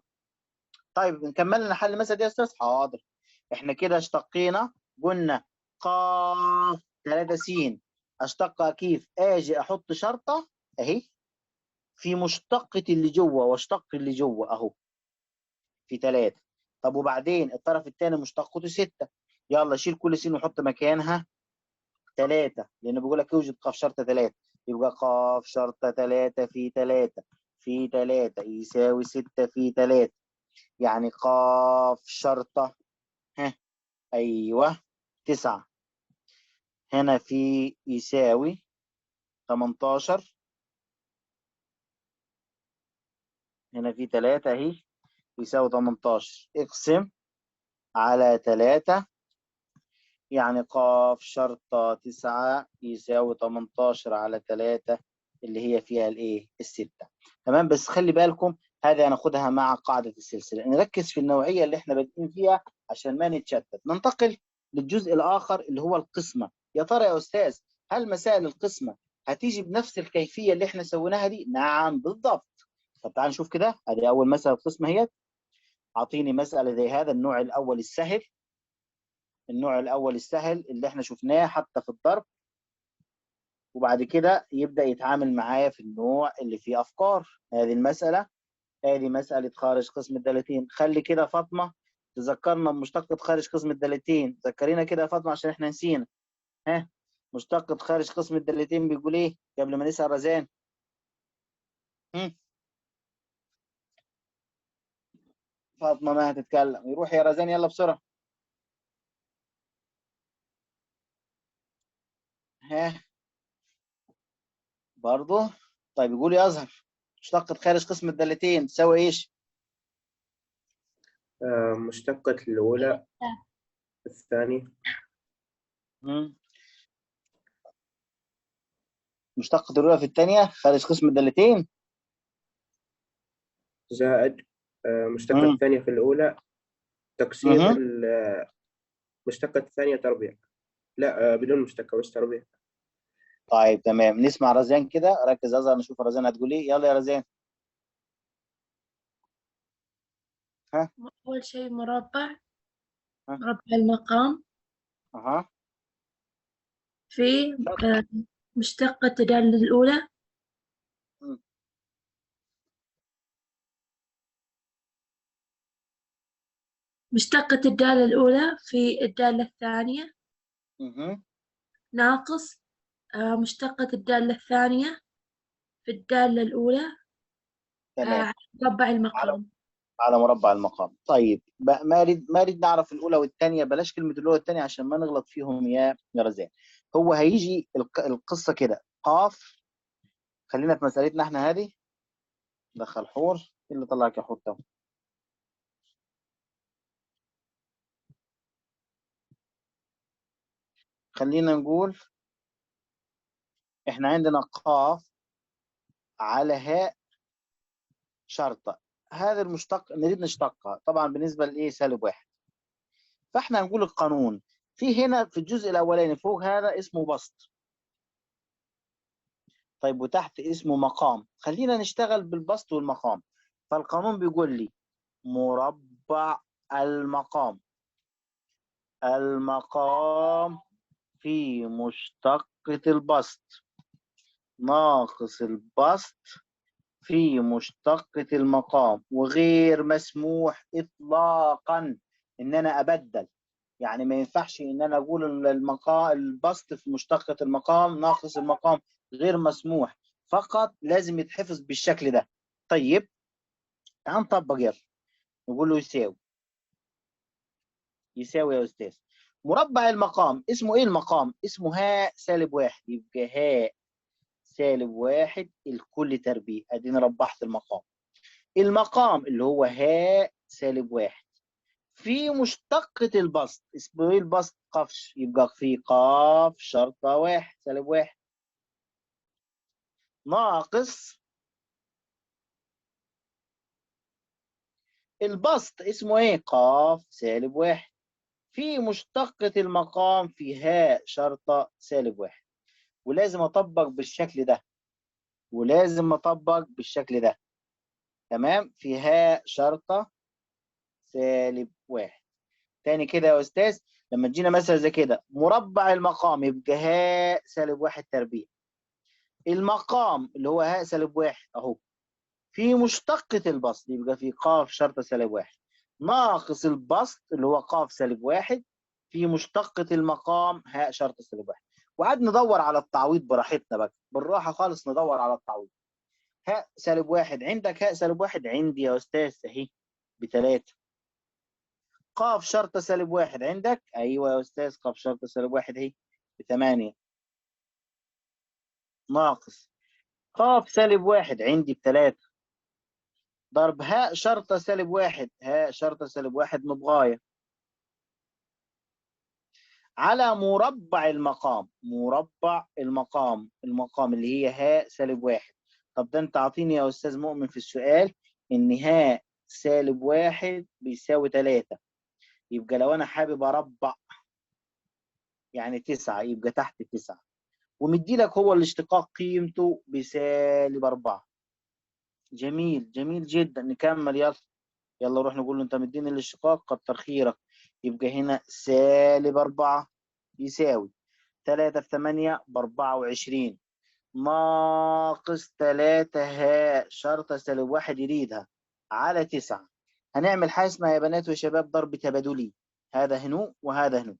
S1: طيب نكمل لنا حل المسألة دي يا أستاذ؟ حاضر. احنا كده اشتقينا، قلنا قاف 3 س، اشتقها كيف؟ اجي احط شرطة اهي في مشتقة اللي جوه، واشتق اللي جوه اهو في 3. طب وبعدين الطرف الثاني مشتقته 6، يلا شيل كل س وحط مكانها 3، لأنه بيقول لك يوجد قاف شرطة 3، يبقى قاف شرطة 3 في 3 في 3 يساوي 6 في 3، يعني قاف شرطة ها أيوه 9 هنا في يساوي 18، هنا في 3 اهي يساوي 18، اقسم على 3 يعني قاف شرطة 9 يساوي 18 على 3 اللي هي فيها الايه؟ الستة. تمام. بس خلي بالكم هذه هناخدها مع قاعدة السلسلة، نركز في النوعية اللي احنا بادئين فيها عشان ما نتشتت. ننتقل للجزء الآخر اللي هو القسمة. يا ترى يا أستاذ هل مسائل القسمة هتيجي بنفس الكيفية اللي احنا سويناها دي؟ نعم بالضبط. طب تعال نشوف كده، ادي أول مسألة قسمة اهي. أعطيني مسألة زي هذا النوع الأول السهل، النوع الأول السهل اللي احنا شفناه حتى في الضرب، وبعد كده يبدأ يتعامل معايا في النوع اللي فيه أفكار. هذه المسألة، هذه مسألة خارج قسم الدالتين. خلي كده فاطمة تذكرنا بمشتقة خارج قسم الدالتين، ذكرينا كده يا فاطمة عشان احنا نسينا. ها، مشتقة خارج قسم الدالتين بيقول ايه قبل ما نسأل رزان؟ فاطمة ما هتتكلم، يروح يا رزان يلا بسرعة. ها برضه. طيب يقول يا أزهر مشتقة خارج قسم الدالتين تساوي ايش؟
S5: مشتقة الأولى الثانية.
S1: مشتقة الأولى في الثانية خارج قسم الدالتين
S5: زائد مشتقة الثانية في الأولى تقسيم مشتقة الثانية تربيع. لا بدون مشتقة بس تربيع.
S1: طيب تمام، نسمع رزان كده. ركز أزهر نشوف رزان هتقول ايه. يلا يا رزان. ها،
S6: أول شيء مربع، مربع المقام.
S1: أها.
S6: في مشتقة الدالة الأولى. مشتقة الدالة الأولى في الدالة الثانية. ناقص مشتقة الدالة الثانية في الدالة الأولى.
S1: تمام.
S6: مربع المقام.
S1: على مربع المقام. طيب ما اريد نعرف الاولى والثانية، بلاش كلمة الاولى والثانية عشان ما نغلط فيهم يا رزان. هو هيجي القصة كده قاف، خلينا في مسالتنا احنا هذه. دخل حور، ايه اللي طلعك يا حور ده؟ خلينا نقول احنا عندنا قاف على هاء شرطه، هذا المشتق نريد نشتقها طبعا بالنسبة لايه؟ سالب واحد. فاحنا هنقول القانون في هنا في الجزء الاولاني فوق هذا اسمه بسط، طيب وتحت اسمه مقام. خلينا نشتغل بالبسط والمقام. فالقانون بيقول لي مربع المقام، المقام في مشتقة البسط ناقص البسط في مشتقة المقام، وغير مسموح إطلاقا إن أنا أبدل. يعني ما ينفعش إن أنا أقول المقام البسط في مشتقة المقام ناقص المقام، غير مسموح، فقط لازم يتحفظ بالشكل ده. طيب تعال نطبق، يلا نقول له يساوي، يساوي يا أستاذ مربع المقام اسمه إيه المقام؟ اسمه هاء سالب واحد، يبقى هاء سالب واحد الكل تربيع. اديني ربحت المقام. المقام اللي هو هاء سالب واحد في مشتقة البسط، اسمه ايه البسط؟ قفش، يبقى في قاف شرطة واحد سالب واحد ناقص البسط اسمه ايه؟ قاف سالب واحد في مشتقة المقام في هاء شرطة سالب واحد. ولازم اطبق بالشكل ده، ولازم اطبق بالشكل ده. تمام، في هاء شرطة سالب واحد. تاني كده يا استاذ، لما تجينا مثلا زي كده مربع المقام يبقى هاء سالب واحد تربيع، المقام اللي هو هاء سالب واحد اهو في مشتقة البسط يبقى في قاف شرطة سالب واحد ناقص البسط اللي هو قاف سالب واحد في مشتقة المقام هاء شرطة سالب واحد. وقعد ندور على التعويض براحتنا بقى، بالراحة خالص ندور على التعويض. هاء سالب واحد عندك، هاء سالب واحد عندي يا أستاذ أهي بتلاتة. قاف شرطة سالب واحد عندك، أيوه يا أستاذ قاف شرطة سالب واحد أهي بثمانية. ناقص قاف سالب واحد عندي ب3 ضرب هاء شرطة سالب واحد، هاء شرطة سالب واحد مبغاية على مربع المقام، مربع المقام، المقام اللي هي هاء سالب واحد. طب ده انت عاطيني يا استاذ مؤمن في السؤال ان هاء سالب واحد بيساوي 3، يبقى لو انا حابب اربع يعني 9 يبقى تحت 9، ومدي لك هو الاشتقاق قيمته بسالب 4. جميل جميل جدا. نكمل يلا يلا روح نقول له انت مديني الاشتقاق كتر خيرك. يبقى هنا سالب 4 يساوي 3 في 8 ب 24 ناقص 3 هاء شرطة سالب واحد يريدها على 9. هنعمل حاجة اسمها يا بنات وشباب ضرب تبادلي، هذا هنو وهذا هنو.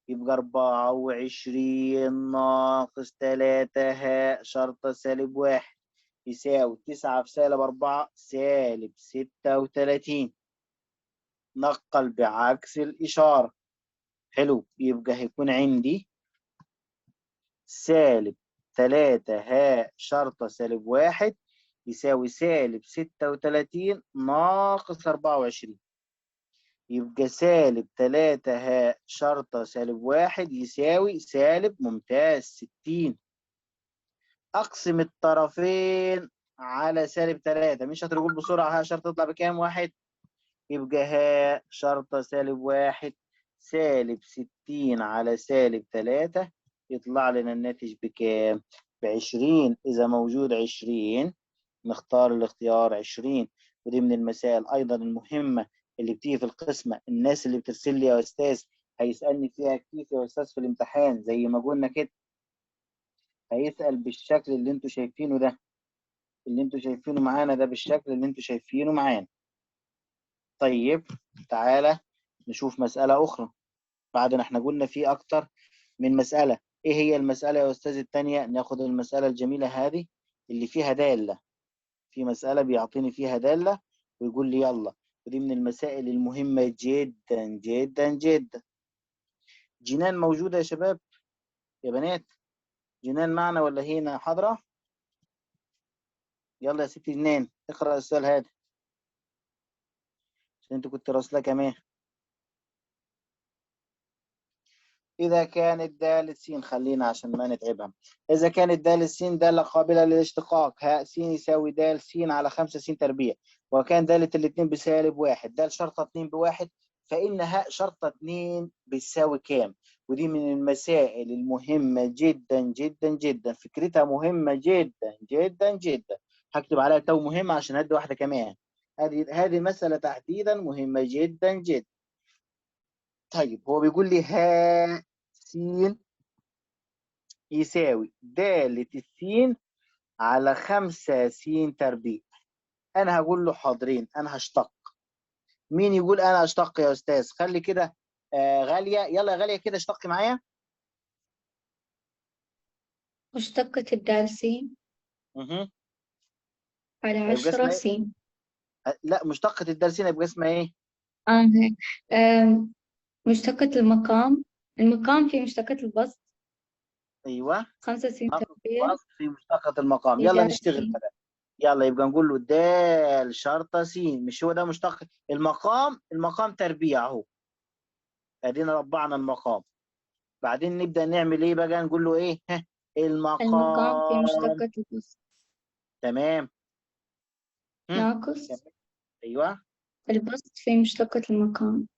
S1: يبقى 24 ناقص 3 هاء شرطة سالب واحد يساوي 9 في سالب 4 سالب 36. نقل بعكس الإشارة. حلو، يبقى هيكون عندي سالب 3 هاء شرطة سالب واحد يساوي سالب 36 ناقص 24. يبقى سالب 3 هاء شرطة سالب واحد يساوي سالب، ممتاز، 60. أقسم الطرفين على سالب 3، مش هتقول بسرعة هاء شرطة تطلع بكام؟ واحد. يبقى هاء شرطة سالب واحد سالب 60 على سالب 3 يطلع لنا الناتج بكام؟ ب20. إذا موجود 20 نختار الاختيار 20. ودي من المسائل أيضا المهمة اللي بتيجي في القسمة. الناس اللي بترسل لي يا أستاذ هيسألني فيها كتير يا أستاذ في الامتحان، زي ما قلنا كده هيسأل بالشكل اللي انتوا شايفينه ده، اللي انتوا شايفينه معانا ده، بالشكل اللي انتوا شايفينه معانا. طيب تعالى نشوف مسألة أخرى بعد ما احنا قلنا في أكتر من مسألة. إيه هي المسألة يا أستاذ التانية؟ ناخد المسألة الجميلة هذه اللي فيها دالة. في مسألة بيعطيني فيها دالة ويقول لي يلا، ودي من المسائل المهمة جدا جدا جدا. جنان موجودة يا شباب يا بنات؟ جنان معنا ولا هنا حاضرة؟ يلا يا ستي جنان اقرأ السؤال هذا عشان انت كنت راسلة كمان. إذا كانت دالة س، خلينا عشان ما نتعبها. إذا كانت دالة س دالة قابلة للاشتقاق، هاء س يساوي دال س على 5 س تربيع، وكان دالة الاثنين بسالب واحد، دال شرطة 2 بواحد، فإن هاء شرطة 2 بتساوي كام؟ ودي من المسائل المهمة جدا جدا جدا، فكرتها مهمة جدا جدا جدا. هكتب عليها تو مهمة عشان هدي واحدة كمان. هذه المسألة تحديدا مهمة جدا جدا. طيب هو بيقول لي هاء س يساوي دالة السين على 5 س تربيع. أنا هقول له حاضرين، أنا هشتق. مين يقول أنا أشتق يا أستاذ؟ خلي كده غالية، يلا يا غالية كده اشتقي معايا.
S7: مشتقة الدال س على 10 س.
S1: لا، مشتقة الدال س يبقى اسمها إيه؟
S7: مشتقة المقام، المقام في مشتقة البسط.
S1: أيوه،
S7: 5 س تربيع
S1: في مشتقة المقام. يلا نشتغل بقى. يلا يبقى نقول له دال شرطة س، مش هو ده مشتق المقام؟ المقام تربيع أهو، أدينا ربعنا المقام. بعدين نبدأ نعمل إيه بقى؟ نقول له إيه؟ المقام
S7: في مشتقة البسط.
S1: تمام.
S7: ناقص.
S1: أيوه،
S7: البسط في مشتقة المقام.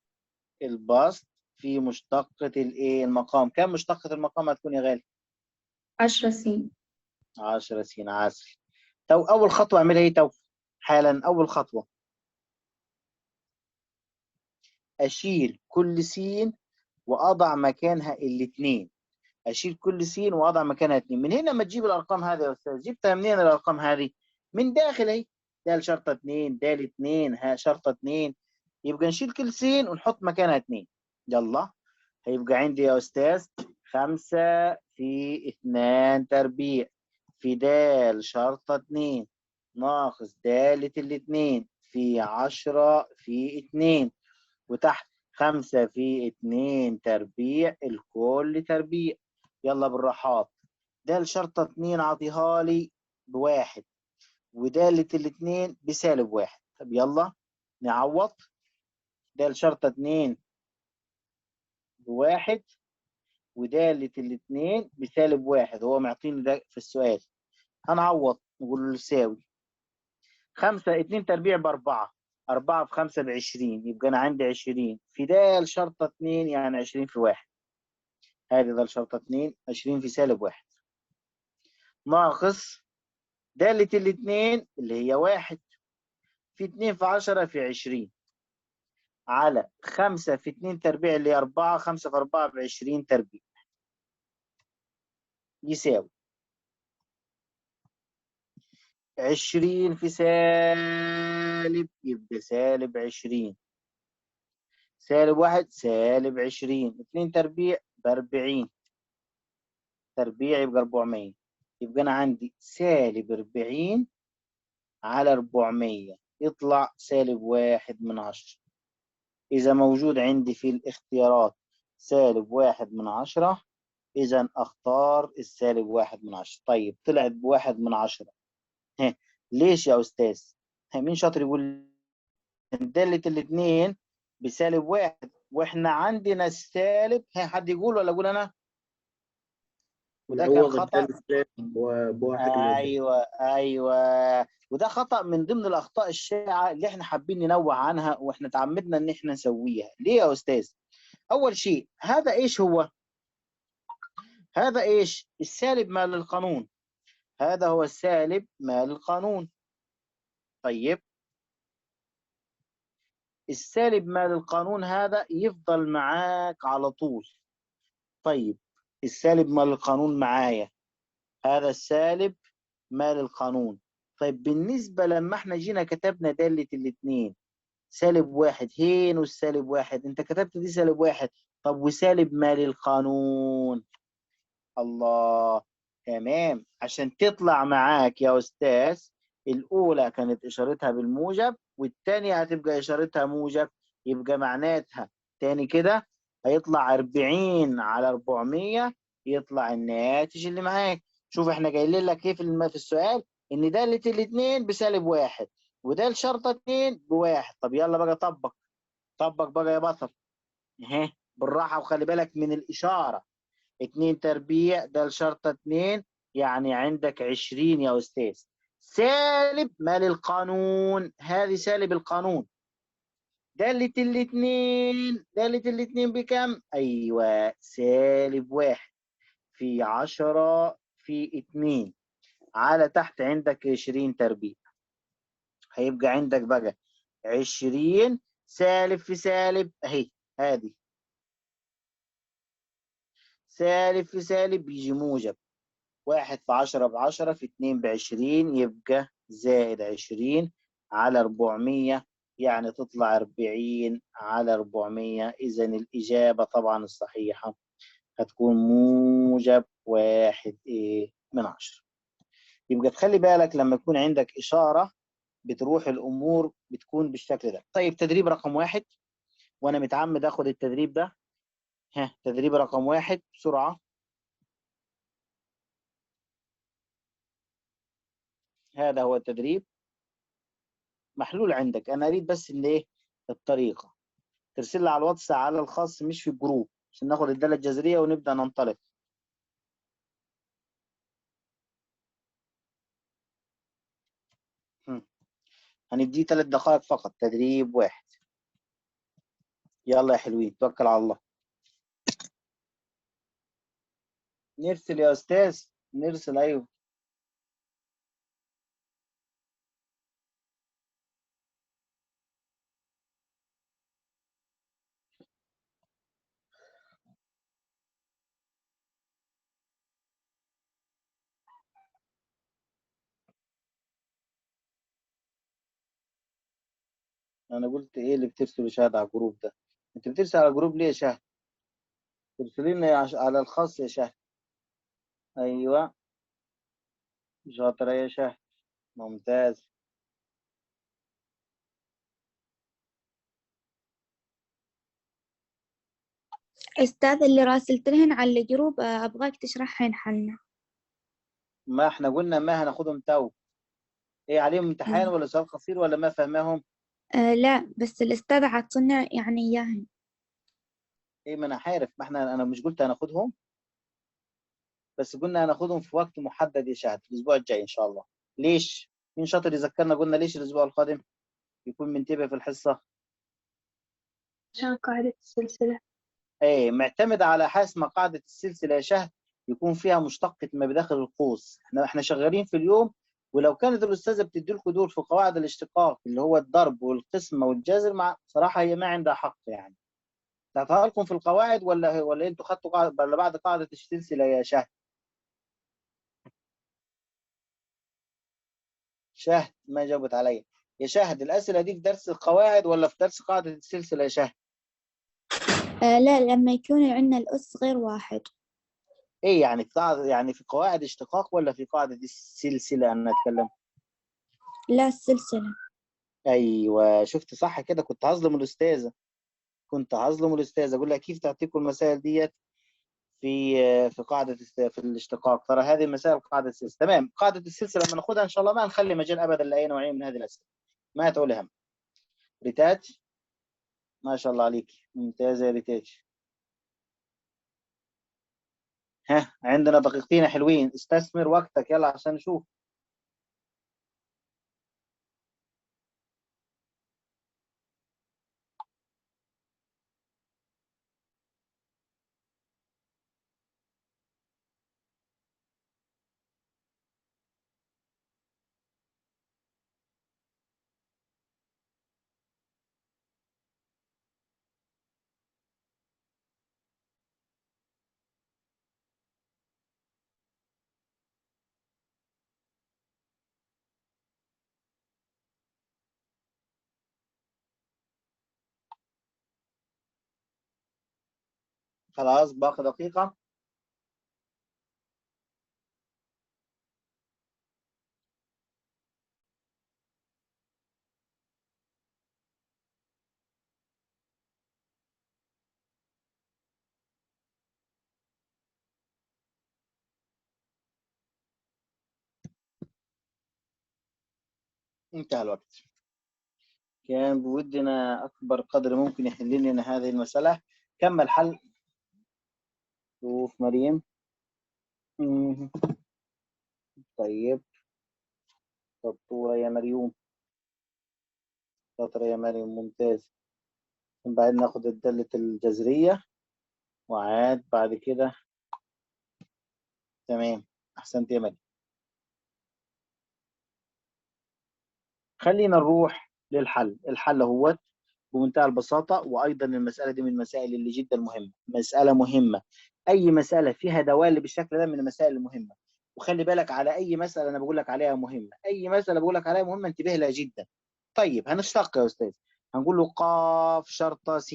S1: البسط في مشتقة الإيه؟ المقام. كم مشتقة المقام هتكون يا غالي؟
S7: 10 س.
S1: 10 س. عسل. تو أول خطوة أعملها إيه تو؟ حالا أول خطوة أشيل كل س وأضع مكانها الاثنين. أشيل كل س وأضع مكانها 2. من هنا ما تجيب الأرقام هذه يا أستاذ؟ جبتها منين الأرقام هذه؟ من داخل أهي، دال شرطة 2، دال 2، ها شرطة 2. يبقى نشيل كل س ونحط مكانها 2. يلا هيبقى عندي يا أستاذ 5 في 2 تربيع في دال شرطة 2 ناقص دالة الاثنين في 10 في 2، وتحت 5 في 2 تربيع الكل تربيع. يلا بالراحات، دال شرطة 2 عطيها لي بواحد، ودالة الاتنين بسالب واحد. طب يلا نعوض. دال شرطة 2 بواحد ودالة الاتنين بسالب واحد، هو معطيني ده في السؤال. هنعوض نقول له يساوي 5 2 تربيع ب4، 4 في 5 ب20، يبقى أنا عندي 20 في دال شرطة 2، يعني 20 في 1. هذه دال شرطة 2 20 في سالب 1 ناقص دالة الاتنين اللي هي 1 في 2 في 10 في 20 على 5 في 2 تربيع اللي هي 4، 5 في 4 ب 20 تربيع، يساوي 20 في سالب، يبقى سالب 20، سالب 1 سالب 20، 2 تربيع ب 40 تربيع يبقى 400، يبقى أنا عندي سالب 40 على 400 يطلع سالب 1/10. إذا موجود عندي في الاختيارات سالب 1/10، إذا أختار السالب 1/10. طيب طلعت ب1/10، ها ليش يا أستاذ؟ مين شاطر يقول دالة الاثنين بسالب 1 وإحنا عندنا السالب؟ ها حد يقول ولا أقول أنا؟ وده كان خطأ. أيوه أيوه، وده خطأ من ضمن الأخطاء الشائعة اللي إحنا حابين ننوه عنها وإحنا تعمدنا إن إحنا نسويها. ليه يا أستاذ؟ أول شيء هذا إيش هو؟ هذا إيش؟ السالب مال القانون. هذا هو السالب مال القانون. طيب السالب مال القانون هذا يفضل معاك على طول. طيب السالب مال القانون معايا، هذا السالب مال القانون. طيب بالنسبة لما احنا جينا كتبنا دالة الاثنين سالب 1 هين والسالب 1، انت كتبت دي سالب 1، طب وسالب مال القانون؟ الله تمام. عشان تطلع معاك يا أستاذ الأولى كانت إشارتها بالموجب والثانية هتبقى إشارتها موجب، يبقى معناتها تاني كده هيطلع 40 على 400 يطلع الناتج اللي معاك. شوف احنا جايين لك ايه في السؤال، ان دالة الاثنين بسالب 1 ودال شرطة 2 ب1. طب يلا بقى طبق طبق بقى يا بطل، اهي بالراحة وخلي بالك من الإشارة. 2 تربيع دال شرطة 2 يعني عندك 20 يا أستاذ، سالب مال القانون، هذه سالب القانون. دالة الاثنين، دالة الاثنين بكم؟ أيوه سالب 1 في 10 في 2 على تحت عندك 20 تربيع، هيبقى عندك بقى 20 سالب في سالب أهي، هذه سالب في سالب يجي موجب، 1 في 10 ب10 في 2 ب20 يبقى زائد 20 على 400، يعني تطلع 40 على 400. إذا الإجابة طبعا الصحيحة هتكون موجب 1/10. يبقى تخلي بالك لما يكون عندك إشارة بتروح الأمور بتكون بالشكل ده. طيب تدريب رقم 1، وأنا متعمد آخد التدريب ده. ها تدريب رقم 1 بسرعة. هذا هو التدريب محلول عندك. أنا أريد بس إن إيه الطريقة ترسل لي على الواتس على الخاص مش في الجروب، عشان ناخد الدالة الجذرية ونبدأ ننطلق. هنديه 3 دقائق فقط. تدريب 1. يلا يا حلوين توكل على الله. نرسل يا أستاذ، نرسل. أيوه أنا قلت إيه اللي بترسله شهد على الجروب ده؟ أنت بترسل على الجروب ليه يا شهد؟ ترسلي لنا على الخاص يا شهد. أيوه شاطرة يا شهد، ممتاز.
S4: أستاذ اللي راسلت لهن على الجروب أبغاك تشرحهن حلنا.
S1: ما احنا قلنا ما هناخدهم تو. ايه عليهم امتحان ولا سؤال قصير ولا ما فهماهم؟
S4: لا بس الأستاذ عطنا يعني إياهن.
S1: ايه ما انا عارف، ما احنا انا مش قلت هناخدهم، بس قلنا هناخدهم في وقت محدد يا شهد، الاسبوع الجاي ان شاء الله. ليش؟ مين شاطر يذكرنا قلنا ليش الاسبوع القادم؟ يكون منتبه في الحصة.
S6: عشان قاعدة السلسلة.
S1: ايه معتمد على حاسم قاعدة السلسلة يا شهد، يكون فيها مشتقة ما بداخل القوس. احنا شغالين في اليوم، ولو كانت الاستاذة بتدي لكم دور في قواعد الاشتقاق اللي هو الضرب والقسمه والجذر، مع صراحة هي ما عندها حق يعني. تعطيها لكم في القواعد ولا انتوا خدتوا قاعدة ولا بعد قاعدة السلسلة يا شهد؟ شهد ما جاوبت عليا يا شهد. الاسئلة دي في درس القواعد ولا في درس قاعدة السلسلة يا شهد؟
S4: لا، لما يكون عندنا الأس غير واحد.
S1: ايه يعني يعني في قواعد اشتقاق ولا في قاعدة السلسلة انا اتكلم؟
S4: لا السلسلة.
S1: ايوه شفت صح كده، كنت هظلم الاستاذة، كنت هظلم الاستاذة اقول لها كيف تعطيكم المسائل ديت في قاعدة في الاشتقاق. ترى هذه المسائل قاعدة السلسلة. تمام، قاعدة السلسلة لما ناخدها ان شاء الله ما نخلي مجال ابدا لاي نوعية من هذه الاسئلة، ما تقول هم. ريتاج ما شاء الله عليك، ممتازة يا ريتاج. ها عندنا دقيقتين حلوين، استثمر وقتك يلا عشان نشوف. خلاص باقي دقيقة. انتهى الوقت. كان بودنا أكبر قدر ممكن يحل لنا هذه المسألة. كم الحل؟ شوف مريم. طيب شطورة يا مريم، شاطرة يا مريم، ممتاز. من بعد ناخد الدالة الجذرية وعاد بعد كده. تمام، أحسنت يا مريم. خلينا نروح للحل. الحل هو بمنتهى البساطة، وأيضا المسألة دي من المسائل اللي جدا مهمة، مسألة مهمة. أي مسألة فيها دوال بالشكل ده من المسائل المهمة، وخلي بالك على أي مسألة أنا بقول لك عليها مهمة، أي مسألة بقول لك عليها مهمة انتبه لها جدا. طيب هنشتق يا أستاذ، هنقول له قاف شرطة س،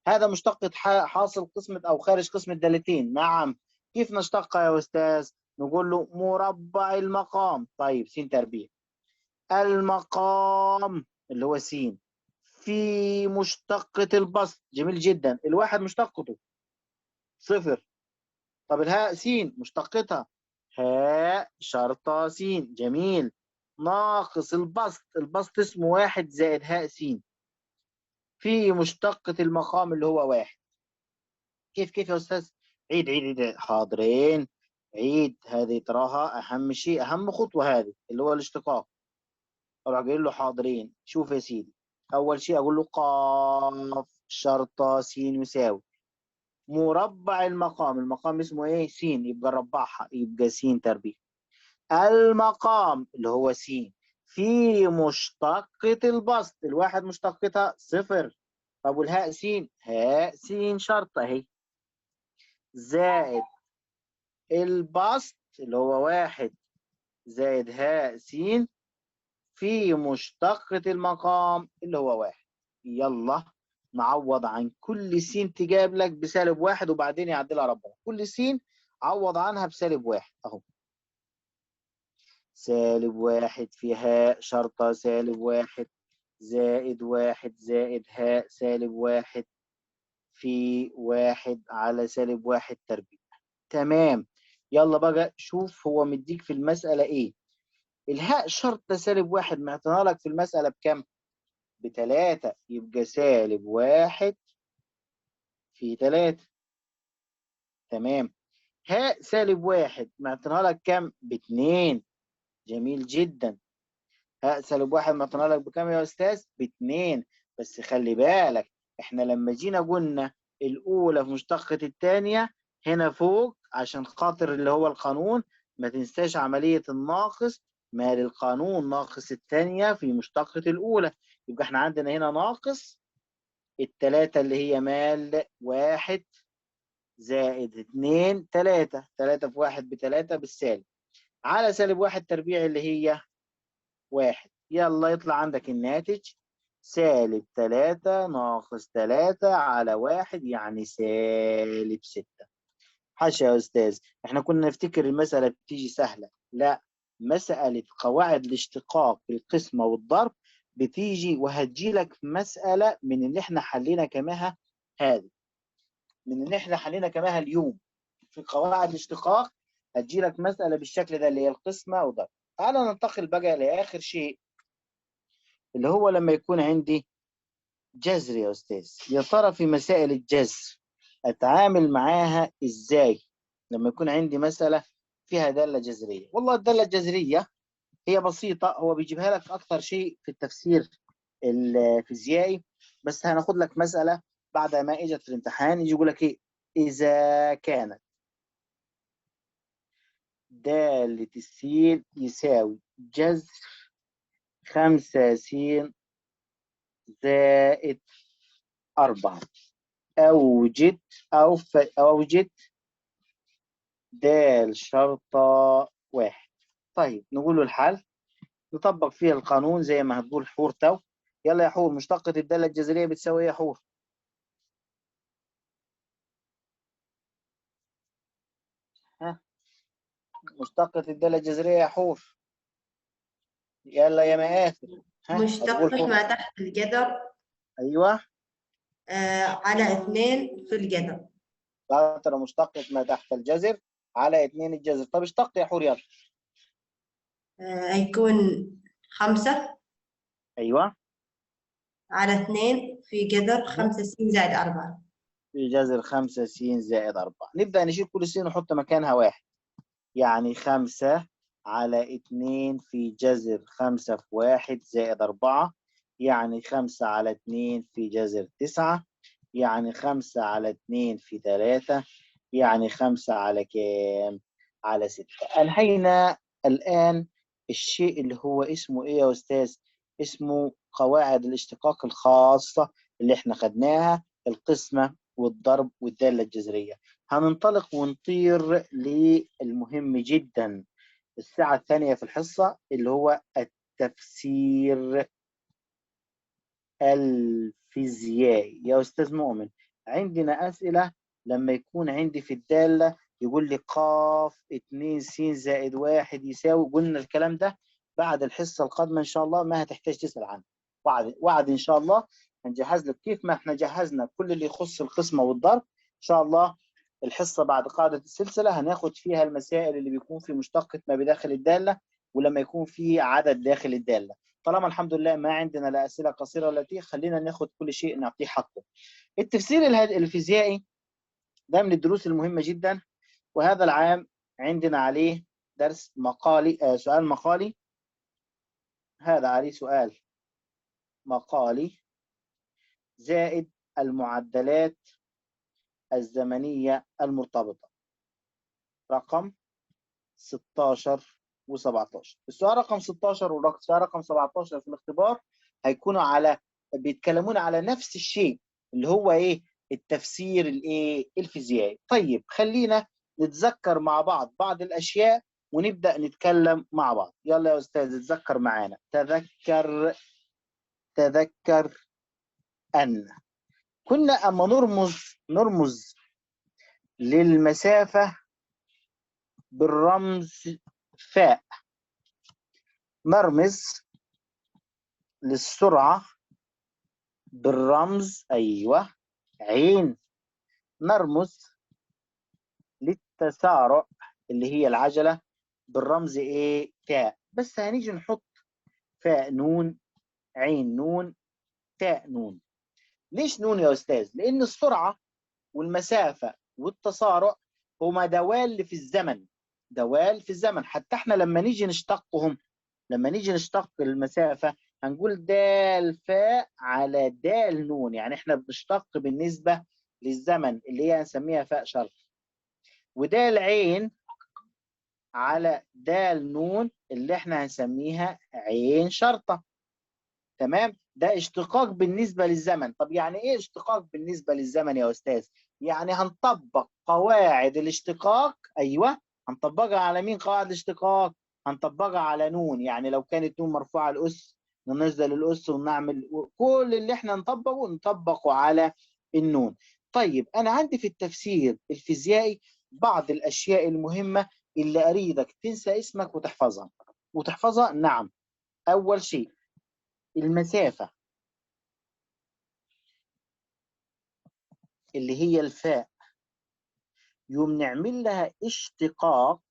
S1: هذا مشتقة حاصل قسمة أو خارج قسمة دالتين. نعم، كيف نشتقها يا أستاذ؟ نقول له مربع المقام، طيب س تربيع، المقام اللي هو س في مشتقة البسط. جميل جدا، الواحد مشتقته صفر، طب الهاء س مشتقتها هاء شرطة س، جميل، ناقص البسط، البسط اسمه واحد زائد هاء س في مشتقة المقام اللي هو واحد. كيف كيف يا أستاذ؟ عيد عيد عيد، حاضرين، عيد. هذه تراها أهم شيء، أهم خطوة هذه اللي هو الاشتقاق. أروح قايل له حاضرين. شوف يا سيدي، أول شيء أقول له قاف شرطة س يساوي مربع المقام، المقام اسمه إيه؟ س، يبقى ربعها، يبقى س تربيع، المقام اللي هو س في مشتقة البسط، الواحد مشتقتها صفر، طب والهاء س، هاء س شرطة أهي، زائد البسط اللي هو واحد زائد هاء س في مشتقة المقام اللي هو واحد. يلا نعوض عن كل س تجاب لك بسالب واحد وبعدين يعدلها ربنا. كل س عوض عنها بسالب واحد اهو، سالب واحد في هاء شرطة سالب واحد زائد واحد زائد هاء سالب واحد في واحد على سالب واحد تربيع. تمام. يلا بقى شوف هو مديك في المسألة ايه. الهاء شرطة سالب واحد معطينا لك في المسألة بكام؟ ب3، يبقى سالب واحد في 3. تمام. هاء سالب واحد معطينا لك كام؟ ب2. جميل جدا. هاء سالب واحد معطينا لك بكام يا أستاذ؟ ب2. بس خلي بالك احنا لما جينا قلنا الأولى في مشتقة الثانية هنا فوق عشان خاطر اللي هو القانون، ما تنساش عملية الناقص، ما للقانون ناقص الثانية في مشتقة الأولى، يبقى احنا عندنا هنا ناقص التلاتة اللي هي مال 1 زائد 2 3، 3 في 1 ب3 بالسالب، على سالب 1 تربيع اللي هي 1. يلا يطلع عندك الناتج سالب 3 ناقص 3 على 1 يعني سالب 6. حاشا يا أستاذ، احنا كنا نفتكر المسألة بتيجي سهلة، لا، مسألة قواعد الاشتقاق القسمة والضرب بتيجي وهتجي لك مسألة من اللي احنا حلينا كماها هذه، من اللي احنا حلينا كماها اليوم في قواعد الاشتقاق هتجي لك مسألة بالشكل ده اللي هي القسمة والضرب. تعالى ننتقل بقى لآخر شيء اللي هو لما يكون عندي جذر يا أستاذ. يا ترى في مسائل الجذر أتعامل معاها إزاي لما يكون عندي مسألة فيها دالة جذرية؟ والله الدالة الجذرية هي بسيطة، هو بيجيبها لك أكثر شيء في التفسير الفيزيائي، بس هناخد لك مسألة بعد ما إجت في الامتحان يجي يقول لك إيه؟ إذا كانت دالة السين يساوي جذر 5 س زائد 4، أوجد أوجد دال شرطة 1. طيب نقول له الحل، نطبق فيه القانون زي ما هتقول حور تو. يلا يا حور، مشتقة الدالة الجذرية بتساوي ايه يا حور؟ ها، مشتقة الدالة الجذرية يا حور، يلا يا مآثر.
S2: مشتقة ما تحت الجذر،
S1: ايوه،
S2: على 2 في الجذر.
S1: ترى مشتقة ما تحت الجذر على 2 الجذر. طب اشتق يا حور يلا.
S2: هيكون 5،
S1: ايوه،
S2: على 2 في جذر 5 س زائد 4.
S1: في جذر 5 س زائد 4. نبدأ نشيل كل س ونحط مكانها 1، يعني 5 على 2 في جذر 5 في 1 زائد 4، يعني 5 على 2 في جذر 9، يعني 5 على 2 في 3، يعني 5 على كام؟ على 6. أنهينا الآن الشيء اللي هو اسمه إيه يا أستاذ؟ اسمه قواعد الاشتقاق الخاصة اللي إحنا خدناها، القسمة والضرب والدالة الجذرية. هننطلق ونطير للمهم جدا الساعة الثانية في الحصة اللي هو التفسير الفيزيائي. يا أستاذ مؤمن، عندنا أسئلة لما يكون عندي في الدالة يقول لي قاف 2 س زائد 1 يساوي، قلنا الكلام ده بعد الحصة القادمة إن شاء الله، ما هتحتاج تسأل عنه. وعد إن شاء الله هنجهز لك كيف ما احنا جهزنا كل اللي يخص القسمة والضرب. إن شاء الله الحصة بعد قاعدة السلسلة هناخد فيها المسائل اللي بيكون في مشتقة ما بداخل الدالة ولما يكون في عدد داخل الدالة. طالما الحمد لله ما عندنا لا أسئلة قصيرة ولا تيه، خلينا ناخد كل شيء نعطيه حقه. التفسير الفيزيائي ده من الدروس المهمة جدا، وهذا العام عندنا عليه درس مقالي، سؤال مقالي. هذا عليه سؤال مقالي زائد المعدلات الزمنية المرتبطة رقم 16 و17. السؤال رقم 16 والسؤال رقم 17 في الاختبار هيكونوا على بيتكلمون على نفس الشيء اللي هو ايه؟ التفسير الايه؟ الفيزيائي. طيب خلينا نتذكر مع بعض بعض الاشياء ونبدأ نتكلم مع بعض. يلا يا استاذ اتذكر معانا. تذكر ان كنا اما نرمز للمسافة بالرمز فاء، نرمز للسرعة بالرمز ايوه عين، نرمز للتسارع اللي هي العجلة بالرمز ايه؟ تاء. بس هنيجي نحط فاء نون عين نون تاء نون. ليش نون يا استاذ؟ لان السرعة والمسافة والتسارع هما دوال في الزمن، دوال في الزمن. حتى احنا لما نيجي نشتقهم، لما نيجي نشتق المسافة هنقول دال فاء على دال نون، يعني احنا بنشتق بالنسبة للزمن اللي هي هنسميها فاء شرط، ودال عين على دال نون اللي احنا هنسميها عين شرطة. تمام؟ ده اشتقاق بالنسبة للزمن. طب يعني ايه اشتقاق بالنسبة للزمن يا استاذ؟ يعني هنطبق قواعد الاشتقاق. ايوه، هنطبقها على مين قواعد الاشتقاق؟ هنطبقها على نون، يعني لو كانت نون مرفوعة الأس ننزل الأس ونعمل كل اللي احنا نطبقه نطبقه على النون. طيب أنا عندي في التفسير الفيزيائي بعض الأشياء المهمة اللي أريدك تنسى اسمك وتحفظها. وتحفظها؟ نعم. أول شيء المسافة اللي هي الفاء، يوم نعمل لها اشتقاق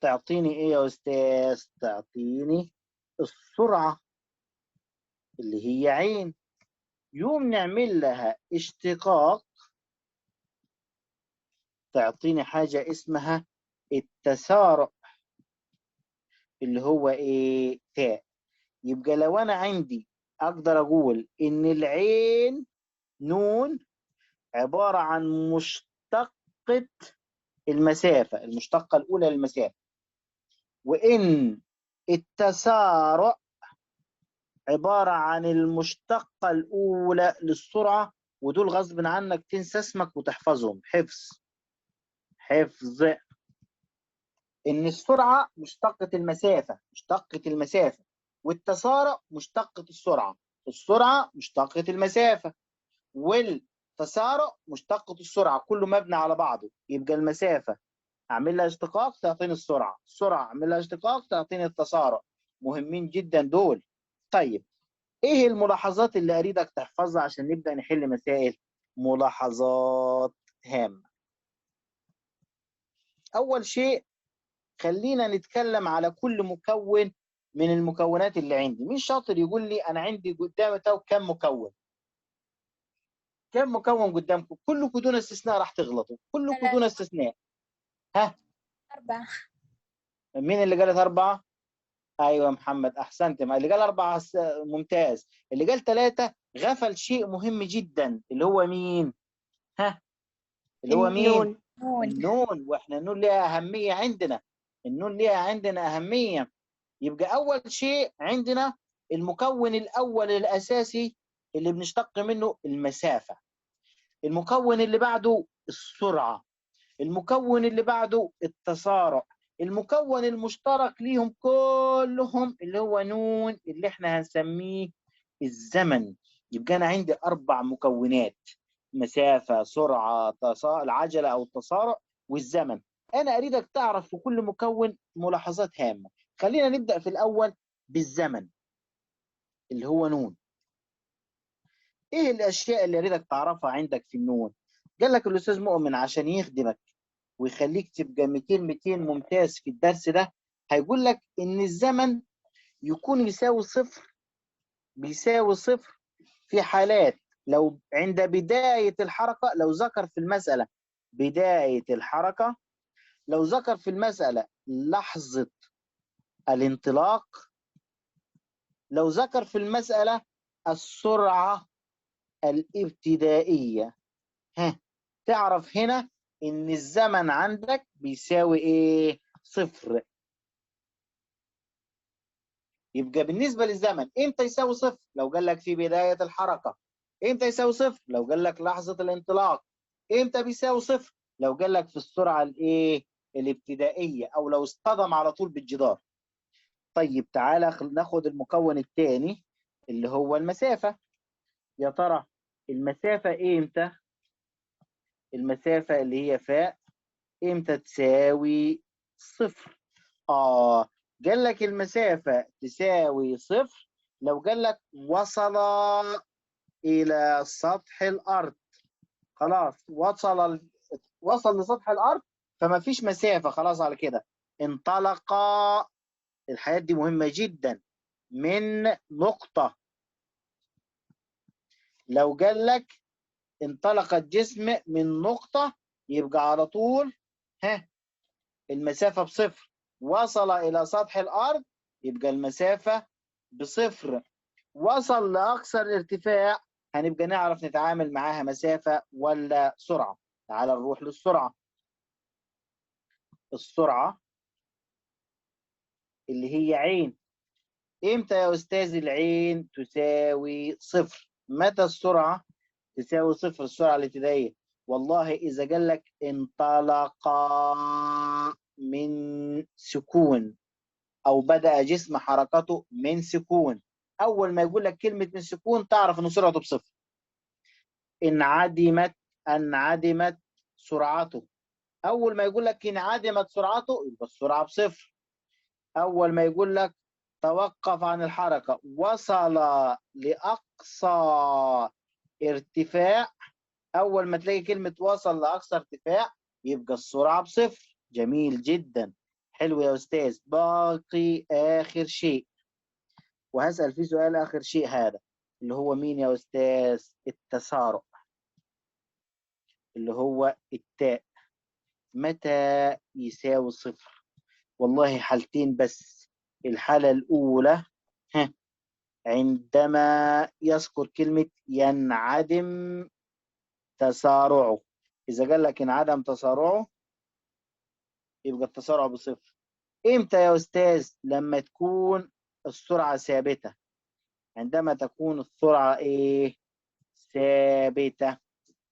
S1: تعطيني ايه يا استاذ؟ تعطيني السرعة اللي هي عين. يوم نعمل لها اشتقاق تعطيني حاجة اسمها التسارع اللي هو ايه؟ تاء. يبقى لو انا عندي اقدر اقول ان العين نون عبارة عن مشتقة المسافة، المشتقة الأولى للمسافة، وإن التسارع عبارة عن المشتقة الأولى للسرعة، ودول غصب عنك تنسى اسمك وتحفظهم حفظ. حفظ إن السرعة مشتقة المسافة، مشتقة المسافة، والتسارع مشتقة السرعة، السرعة مشتقة المسافة، والتسارع مشتقة السرعة، كله مبني على بعضه. يبقى المسافة أعمل لها اشتقاق تعطيني السرعة، السرعة أعمل لها اشتقاق تعطيني التسارع. مهمين جدا دول. طيب إيه الملاحظات اللي أريدك تحفظها عشان نبدأ نحل مسائل؟ ملاحظات هامة. أول شيء خلينا نتكلم على كل مكون من المكونات اللي عندي. مين شاطر يقول لي أنا عندي قدامي تو كم مكون؟ كم مكون قدامكم؟ كلكم دون استثناء راح تغلطوا، كلكم دون استثناء. ها؟
S4: 4.
S1: مين اللي قالت 4؟ أيوه محمد، أحسنت. اللي قال 4 ممتاز. اللي قال 3 غفل شيء مهم جدا اللي هو مين؟ ها؟ اللي هو مين؟
S4: النون.
S1: النون. واحنا النون ليها أهمية عندنا، النون ليها عندنا أهمية. يبقى أول شيء عندنا المكون الأول الأساسي اللي بنشتق منه المسافة، المكون اللي بعده السرعة، المكون اللي بعده التسارع، المكون المشترك ليهم كلهم اللي هو نون اللي احنا هنسميه الزمن. يبقى أنا عندي 4 مكونات: مسافة، سرعة، العجلة أو التسارع، والزمن. أنا أريدك تعرف في كل مكون ملاحظات هامة. خلينا نبدأ في الأول بالزمن اللي هو نون. إيه الأشياء اللي أريدك تعرفها عندك في النون؟ قال لك الأستاذ مؤمن عشان يخدمك ويخليك تبقى 200 ممتاز في الدرس ده، هيقول لك إن الزمن يكون يساوي صفر، بيساوي صفر في حالات لو عند بداية الحركة، لو ذكر في المسألة بداية الحركة، لو ذكر في المسألة لحظة الانطلاق، لو ذكر في المسألة السرعة الابتدائية. ها، تعرف هنا إن الزمن عندك بيساوي إيه؟ صفر. يبقى بالنسبة للزمن إمتى يساوي صفر؟ لو قال لك في بداية الحركة. إمتى يساوي صفر؟ لو قال لك لحظة الانطلاق. إمتى بيساوي صفر؟ لو قال لك في السرعة الإيه؟ الابتدائية، أو لو اصطدم على طول بالجدار. طيب تعالى ناخد المكون الثاني اللي هو المسافة. يا ترى المسافة إمتى؟ المسافة اللي هي فاء إمتى تساوي صفر؟ قال لك المسافة تساوي صفر لو قال لك وصل إلى سطح الأرض. خلاص وصل وصل لسطح الارض فما فيش مسافة، خلاص على كده. انطلق، الحياة دي مهمة جدا، من نقطة. لو قال لك انطلق الجسم من نقطة يبقى على طول ها المسافة بصفر. وصل إلى سطح الأرض يبقى المسافة بصفر. وصل لأقصى الارتفاع هنبقى نعرف نتعامل معاها مسافة ولا سرعة. تعال نروح للسرعة. السرعة اللي هي عين. امتى يا أستاذ العين تساوي صفر؟ متى السرعة تساوي صفر؟ السرعة الابتدائية. والله إذا قال لك انطلق من سكون أو بدأ جسم حركته من سكون، أول ما يقول لك كلمة من سكون تعرف إن سرعته بصفر. انعدمت سرعته، أول ما يقول لك انعدمت سرعته يبقى السرعة بصفر. أول ما يقول لك توقف عن الحركة، وصل لأقصى ارتفاع، أول ما تلاقي كلمة وصل لأقصى ارتفاع يبقى السرعة بصفر. جميل جدا، حلو يا أستاذ. باقي آخر شيء، وهسأل فيه سؤال آخر شيء، هذا اللي هو مين يا أستاذ؟ التسارع، اللي هو التاء. متى يساوي صفر؟ والله حالتين بس. الحالة الأولى عندما يذكر كلمة ينعدم تسارعه، إذا قال لك انعدم تسارعه يبقى التسارع بصفر. إمتى يا أستاذ؟ لما تكون السرعة ثابتة. عندما تكون السرعة إيه؟ ثابتة.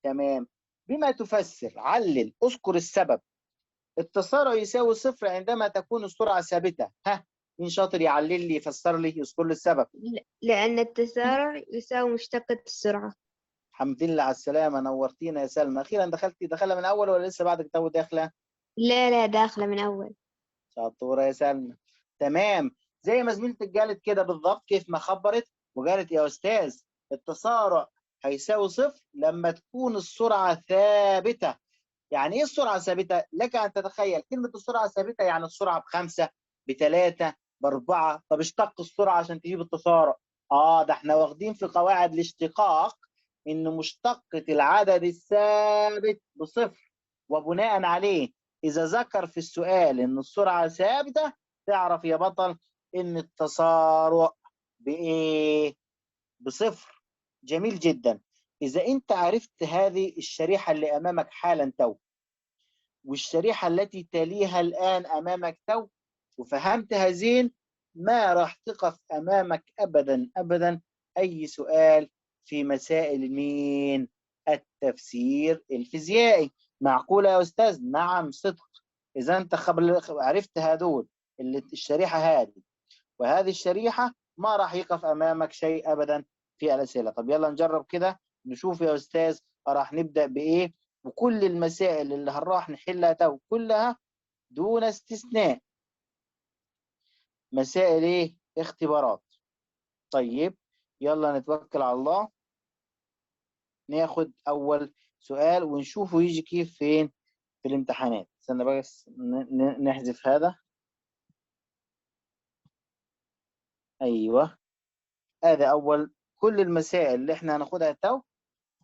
S1: تمام. بما تفسر، علل، اذكر السبب. التسارع يساوي صفر عندما تكون السرعة ثابتة. ها، مين شاطر يعلل لي، يفسر لي، يذكر لي السبب؟
S8: لأن التسارع يساوي مشتقة السرعة.
S1: الحمد لله على السلامة، نورتينا يا سلمى. أخيرا دخلتي. دخلها من أول ولا لسه بعدك تو داخلة؟
S8: لا لا، داخلة من أول.
S1: شطورة يا سلمى. تمام، زي ما زميلتك قالت كده بالضبط، كيف ما خبرت وقالت يا أستاذ التسارع هيساوي صفر لما تكون السرعة ثابتة. يعني إيه السرعة ثابتة؟ لك أن تتخيل كلمة السرعة ثابتة يعني السرعة ب5 ب3 ب4. طب اشتق السرعة عشان تجيب التسارع. ده احنا واخدين في قواعد الاشتقاق إن مشتقة العدد الثابت بصفر، وبناء عليه إذا ذكر في السؤال إن السرعة ثابتة تعرف يا بطل إن التسارع بإيه؟ بصفر. جميل جدا. إذا أنت عرفت هذه الشريحة اللي أمامك حالا تو، والشريحة التي تليها الآن أمامك تو، وفهمتها زين، ما راح تقف أمامك أبدا أبدا أي سؤال في مسائل مين؟ التفسير الفيزيائي. معقولة يا أستاذ؟ نعم صدق. إذا أنت عرفت هذول الشريحة هذه وهذه الشريحة ما راح يقف أمامك شيء أبدا في الأسئلة. طب يلا نجرب كده نشوف يا أستاذ راح نبدأ بإيه، وكل المسائل اللي هنروح نحلها تو كلها دون استثناء مسائل إيه؟ اختبارات. طيب يلا نتوكل على الله، ناخد أول سؤال ونشوفه يجي كيف فين في الامتحانات. استنى بس نحذف هذا. أيوه، هذا أول. كل المسائل اللي احنا هناخدها تو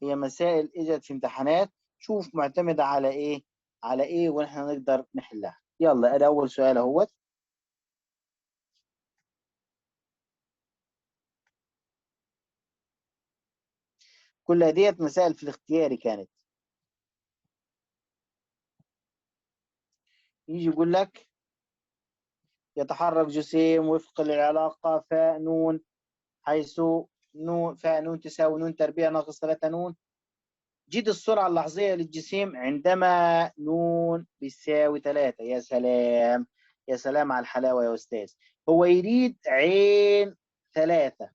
S1: هي مسائل اجت في امتحانات، شوف معتمدة على ايه، على ايه، ونحن نقدر نحلها. يلا ادي اول سؤال اهوت. كل ديت مسائل في الاختياري كانت. يجي يقول لك يتحرك جسيم وفق للعلاقة فاء نون، حيث نون فاء نون تساوي نون تربيع ناقص 3 نون. جد السرعة اللحظية للجسيم عندما نون بيساوي 3. يا سلام يا سلام على الحلاوة يا أستاذ. هو يريد عين 3.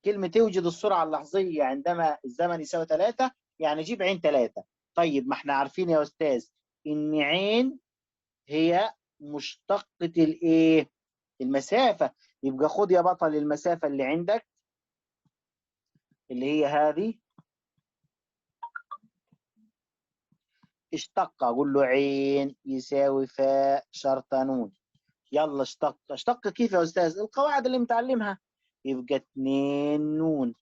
S1: كلمة توجد السرعة اللحظية عندما الزمن يساوي 3 يعني جيب عين 3. طيب ما احنا عارفين يا أستاذ إن عين هي مشتقة الإيه؟ المسافة. يبقى خد يا بطل المسافة اللي عندك اللي هي هذه، اشتق، اقول له عين يساوي فاء شرطة نون. يلا اشتق، اشتق كيف يا استاذ؟ القواعد اللي متعلمها. يبقى 2 نون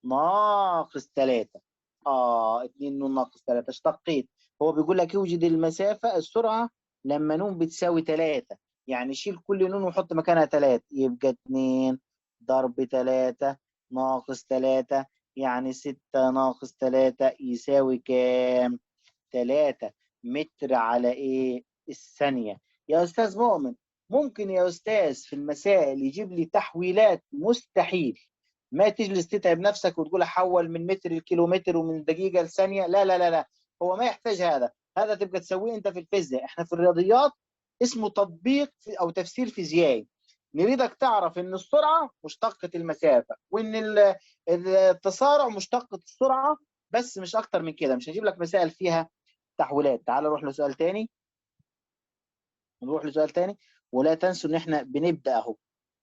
S1: ناقص 3. 2 نون ناقص 3 اشتقيت. هو بيقول لك اوجد المسافة السرعة لما نون بتساوي 3، يعني شيل كل نون وحط مكانها 3، يبقى 2 ضرب 3 ناقص 3، يعني 6 ناقص 3 يساوي كام؟ 3 متر على ايه؟ الثانية. يا استاذ مؤمن، ممكن يا استاذ في المسائل يجيب لي تحويلات؟ مستحيل. ما تجلس تتعب نفسك وتقول احول من متر لكيلومتر ومن دقيقة لثانية، لا لا لا لا، هو ما يحتاج هذا، هذا تبقى تسويه انت في الفيزياء. احنا في الرياضيات اسمه تطبيق او تفسير فيزيائي. نريدك تعرف ان السرعة مشتقة المسافة، وان التسارع مشتقة السرعة، بس مش اكتر من كده. مش هجيب لك مسائل فيها تحويلات. تعال نروح لسؤال تاني، نروح لسؤال تاني. ولا تنسوا ان احنا بنبدا اهو،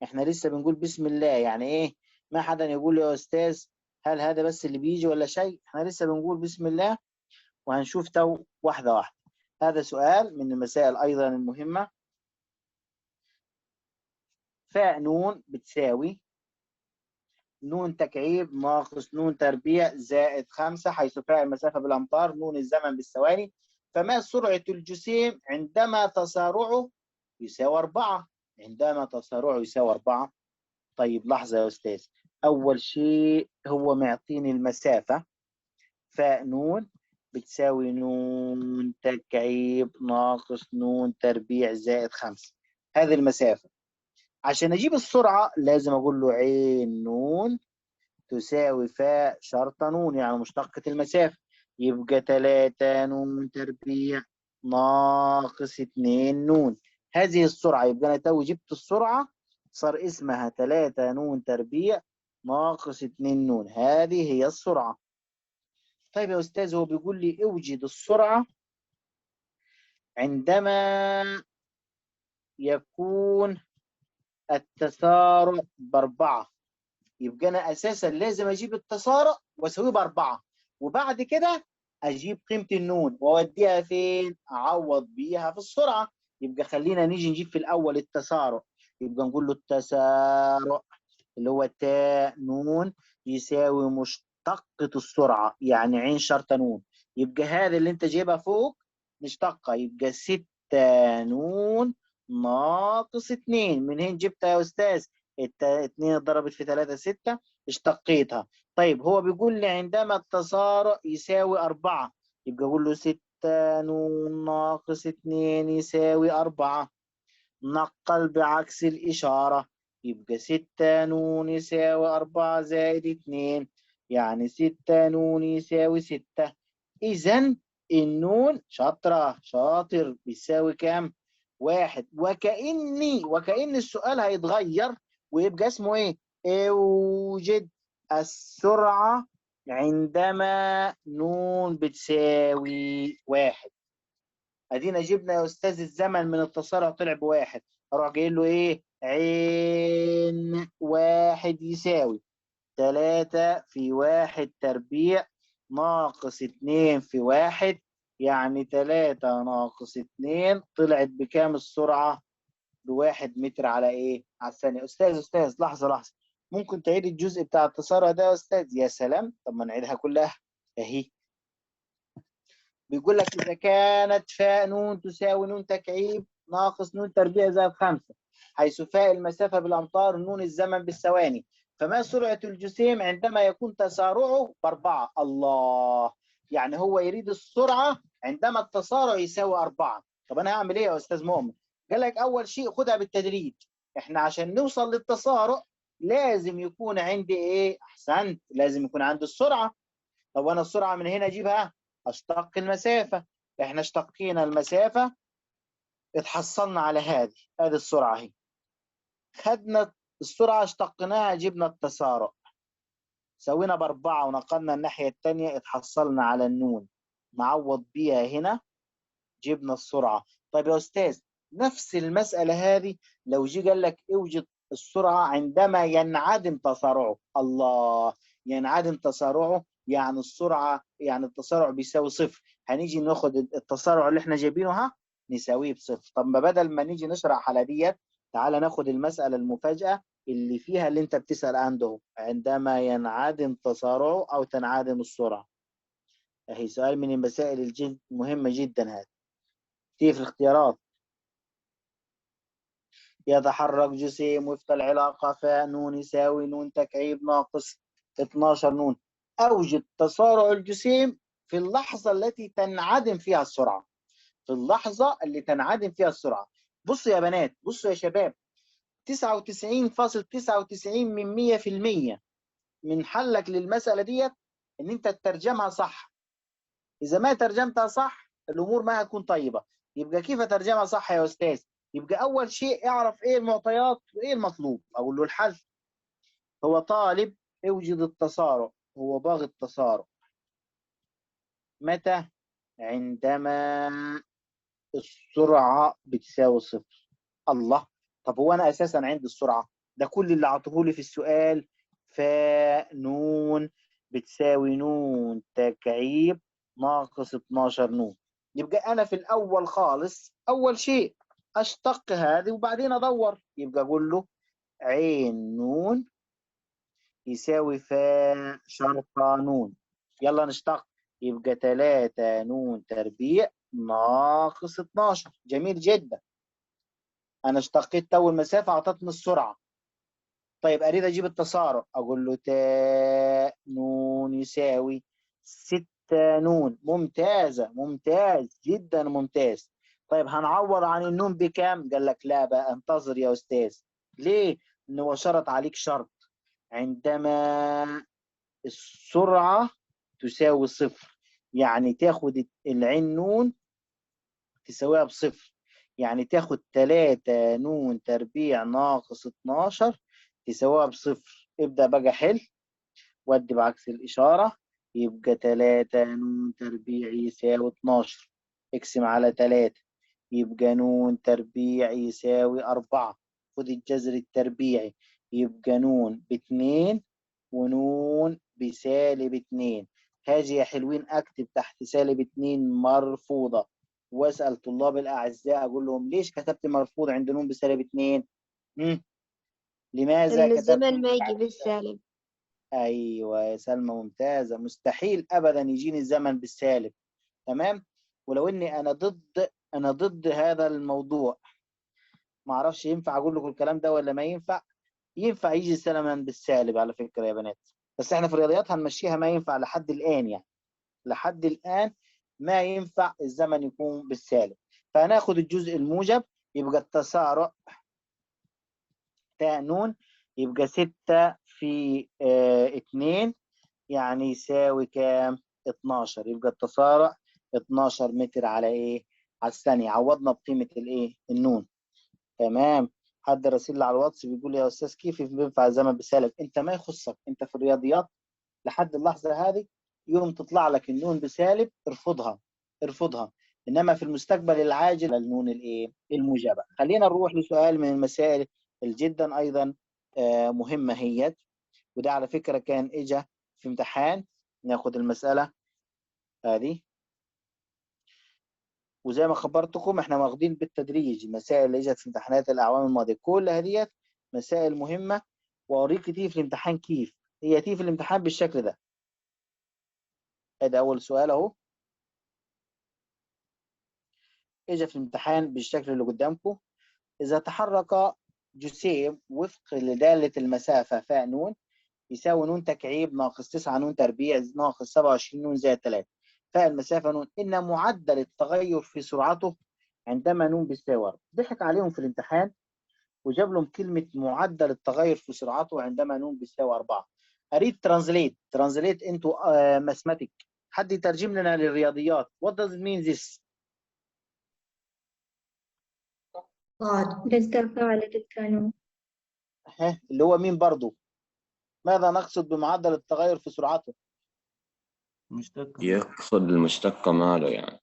S1: احنا لسه بنقول بسم الله. يعني ايه؟ ما حدا يقول يا استاذ هل هذا بس اللي بيجي ولا شيء؟ احنا لسه بنقول بسم الله وهنشوف تو واحدة واحدة. هذا سؤال من المسائل ايضا المهمة. فاء نون بتساوي نون تكعيب ناقص نون تربيع زائد 5، حيث فاء المسافة بالأمتار، نون الزمن بالثواني. فما سرعة الجسيم عندما تسارعه يساوي 4؟ عندما تسارعه يساوي 4. طيب لحظة يا أستاذ، أول شيء هو معطيني المسافة، فاء نون بتساوي نون تكعيب ناقص نون تربيع زائد 5، هذه المسافة. عشان اجيب السرعة لازم اقول له عين نون تساوي فاء شرطه نون، يعني مشتقة المسافة. يبقى 3 نون تربيع ناقص 2 نون، هذه السرعة. يبقى انا تو جبت السرعة، صار اسمها 3 نون تربيع ناقص 2 نون، هذه هي السرعة. طيب يا استاذ، هو بيقول لي اوجد السرعة عندما يكون التسارع ب4. يبقى أنا أساسا لازم أجيب التسارع وأسويه ب4، وبعد كده أجيب قيمة النون وأوديها فين؟ أعوض بيها في السرعة. يبقى خلينا نيجي نجيب في الأول التسارع. يبقى نقول له التسارع اللي هو تاء نون يساوي مشتقة السرعة، يعني عين شرطة نون. يبقى هذا اللي أنت جايبها فوق مشتقة، يبقى 6 نون ناقص 2. من هنا جبتها يا استاذ؟ 2 اتضربت في 3 6، اشتقيتها. طيب هو بيقول لي عندما التسارع يساوي 4، يبقى اقول له 6 نون ناقص 2 يساوي 4، نقل بعكس الإشارة، يبقى 6 نون يساوي 4 زائد 2، يعني 6 نون يساوي 6. إذا النون شاطرة شاطر بيساوي كام؟ 1. وكأن السؤال هيتغير ويبقى اسمه ايه؟ اوجد السرعة عندما نون بتساوي 1. ادينا جبنا يا استاذ الزمن من التسارع طلع ب1، اروح جاي له ايه؟ عين 1 يساوي 3 في 1 تربيع ناقص 2 في 1، يعني 3 ناقص 2 طلعت بكام السرعة؟ ب1 متر على ايه؟ على الثانية. استاذ لحظة لحظة، ممكن تعيد الجزء بتاع التسارع ده يا استاذ؟ يا سلام، طب ما نعيدها كلها اهي. بيقول لك إذا كانت فاء نون تساوي نون تكعيب ناقص نون تربيع زائد 5، حيث فاء المسافة بالأمتار نون الزمن بالثواني، فما سرعة الجسيم عندما يكون تسارعه ب4؟ الله، يعني هو يريد السرعة عندما التسارع يساوي 4. طب أنا هعمل إيه يا أستاذ مؤمن؟ قال لك أول شيء خدها بالتدريج، إحنا عشان نوصل للتسارع لازم يكون عندي إيه؟ أحسنت، لازم يكون عندي السرعة. طب وأنا السرعة من هنا أجيبها؟ أشتق المسافة. إحنا اشتقينا المسافة، اتحصلنا على هذه السرعة اهي. خدنا السرعة اشتقناها جبنا التسارع، سوينا ب4 ونقلنا الناحية الثانية اتحصلنا على النون، نعوض بيها هنا جبنا السرعة. طيب يا أستاذ نفس المسألة هذه لو جي قال لك اوجد السرعة عندما ينعدم تسارعه، الله، ينعدم تسارعه يعني السرعة، يعني التسارع بيساوي 0، هنيجي ناخد التسارع اللي احنا جايبينه ها نساويه بصفر. طب ما بدل ما نيجي نشرح على ديت، تعالى ناخد المسألة المفاجأة اللي فيها اللي انت بتسأل عنده، عندما ينعدم تسارعه او تنعدم السرعة. اهي سؤال من المسائل الجد مهمة جدا، هذا في الاختيارات. يتحرك جسيم وفق العلاقة فاء نون يساوي نون تكعيب ناقص 12 نون. أوجد تسارع الجسيم في اللحظة التي تنعدم فيها السرعة. في اللحظة اللي تنعدم فيها السرعة. بصوا يا بنات، بصوا يا شباب، 99.99 من 100% من حلك للمسألة ديت إن أنت تترجمها صح. إذا ما ترجمتها صح الأمور ما هتكون طيبة. يبقى كيف أترجمها صح يا أستاذ؟ يبقى أول شيء اعرف إيه المعطيات وإيه المطلوب. أقول له الحل هو طالب اوجد التسارع، هو باغي التسارع متى؟ عندما السرعة بتساوي صفر. الله، طب هو أنا أساسا عندي السرعة، ده كل اللي عطوهولي في السؤال فاء نون بتساوي نون تكعيب ناقص 12 نون. يبقى أنا في الأول خالص أول شيء أشتق هذه وبعدين أدور. يبقى أقول له عين نون يساوي فاء شرطة نون. يلا نشتق، يبقى 3 نون تربيع ناقص 12. جميل جدا، أنا اشتقيت أول مسافة أعطتني السرعة. طيب أريد أجيب التسارع، أقول له تاء نون يساوي 6 نون. ممتازة، ممتاز جدا، ممتاز. طيب هنعوض عن النون بكام؟ قال لك لا بقى انتظر يا أستاذ. ليه؟ إن هو شرط عليك شرط، عندما السرعة تساوي صفر، يعني تاخد العين نون تساويها بصفر، يعني تاخد 3 نون تربيع ناقص 12 تساويها بصفر. ابدأ بقى حل ودي بعكس الإشارة، يبقى 3 نون تربيع يساوي 12، اقسم على 3 يبقى نون تربيع يساوي 4، خد الجذر التربيعي يبقى نون ب2 ونون بسالب 2. هاجي يا حلوين اكتب تحت سالب 2 مرفوضة، واسأل طلاب الأعزاء أقول لهم ليش كتبت مرفوض عند نون بسالب 2؟ لماذا
S8: إن
S1: كتبت؟
S8: الزمن ما يجي بالسالب.
S1: أيوة يا سلمى ممتازة، مستحيل أبدا يجيني الزمن بالسالب. تمام، ولو إني أنا ضد هذا الموضوع، ما أعرفش ينفع أقول لكم الكلام ده ولا ما ينفع. ينفع يجي الزمن بالسالب على فكرة يا بنات، بس احنا في الرياضيات هنمشيها ما ينفع لحد الآن، يعني لحد الآن ما ينفع الزمن يكون بالسالب. فهناخد الجزء الموجب، يبقى التسارع تاء نون يبقى 6 في 2 يعني يساوي كام؟ 12. يبقى التسارع 12 متر على ايه؟ على الثانية. عوضنا بقيمة الايه؟ النون. تمام. حد راسل لي على الواتس بيقول لي يا استاذ كيف بينفع الزمن بالسالب؟ انت ما يخصك، انت في الرياضيات لحد اللحظة هذه يوم تطلع لك النون بسالب ارفضها، ارفضها، انما في المستقبل العاجل النون الايه؟ الموجبة. خلينا نروح لسؤال من المسائل الجدا ايضا مهمة هيت، وده على فكرة كان اجى في امتحان. ناخد المسألة هذه، وزي ما خبرتكم احنا واخدين بالتدريج المسائل اللي اجت في امتحانات الاعوام الماضية، كل هذه مسائل مهمة، واوريك تيجي في الامتحان كيف هي تيجي في الامتحان بالشكل ده. ادي اول سؤال اهو، اجى في الامتحان بالشكل اللي قدامكم. اذا تحرك جسيم وفق لدالة المسافة فاء نون يساوي نون تكعيب ناقص 9 نون تربيع ناقص 27 نون زائد 3، فاء المسافة نون، إن معدل التغير في سرعته عندما نون بيساوي 4. ضحك عليهم في الامتحان وجاب لهم كلمة معدل التغير في سرعته عندما نون بيساوي 4. أريد translate، translate into mathematic، حد يترجم لنا للرياضيات. What does it mean this؟
S2: ضاد
S7: دلتا فاء على دلتا نون.
S1: ها اللي هو مين برضو؟ ماذا نقصد بمعدل التغير في سرعته؟
S5: مشتقة.
S9: يقصد المشتقة ماله يعني.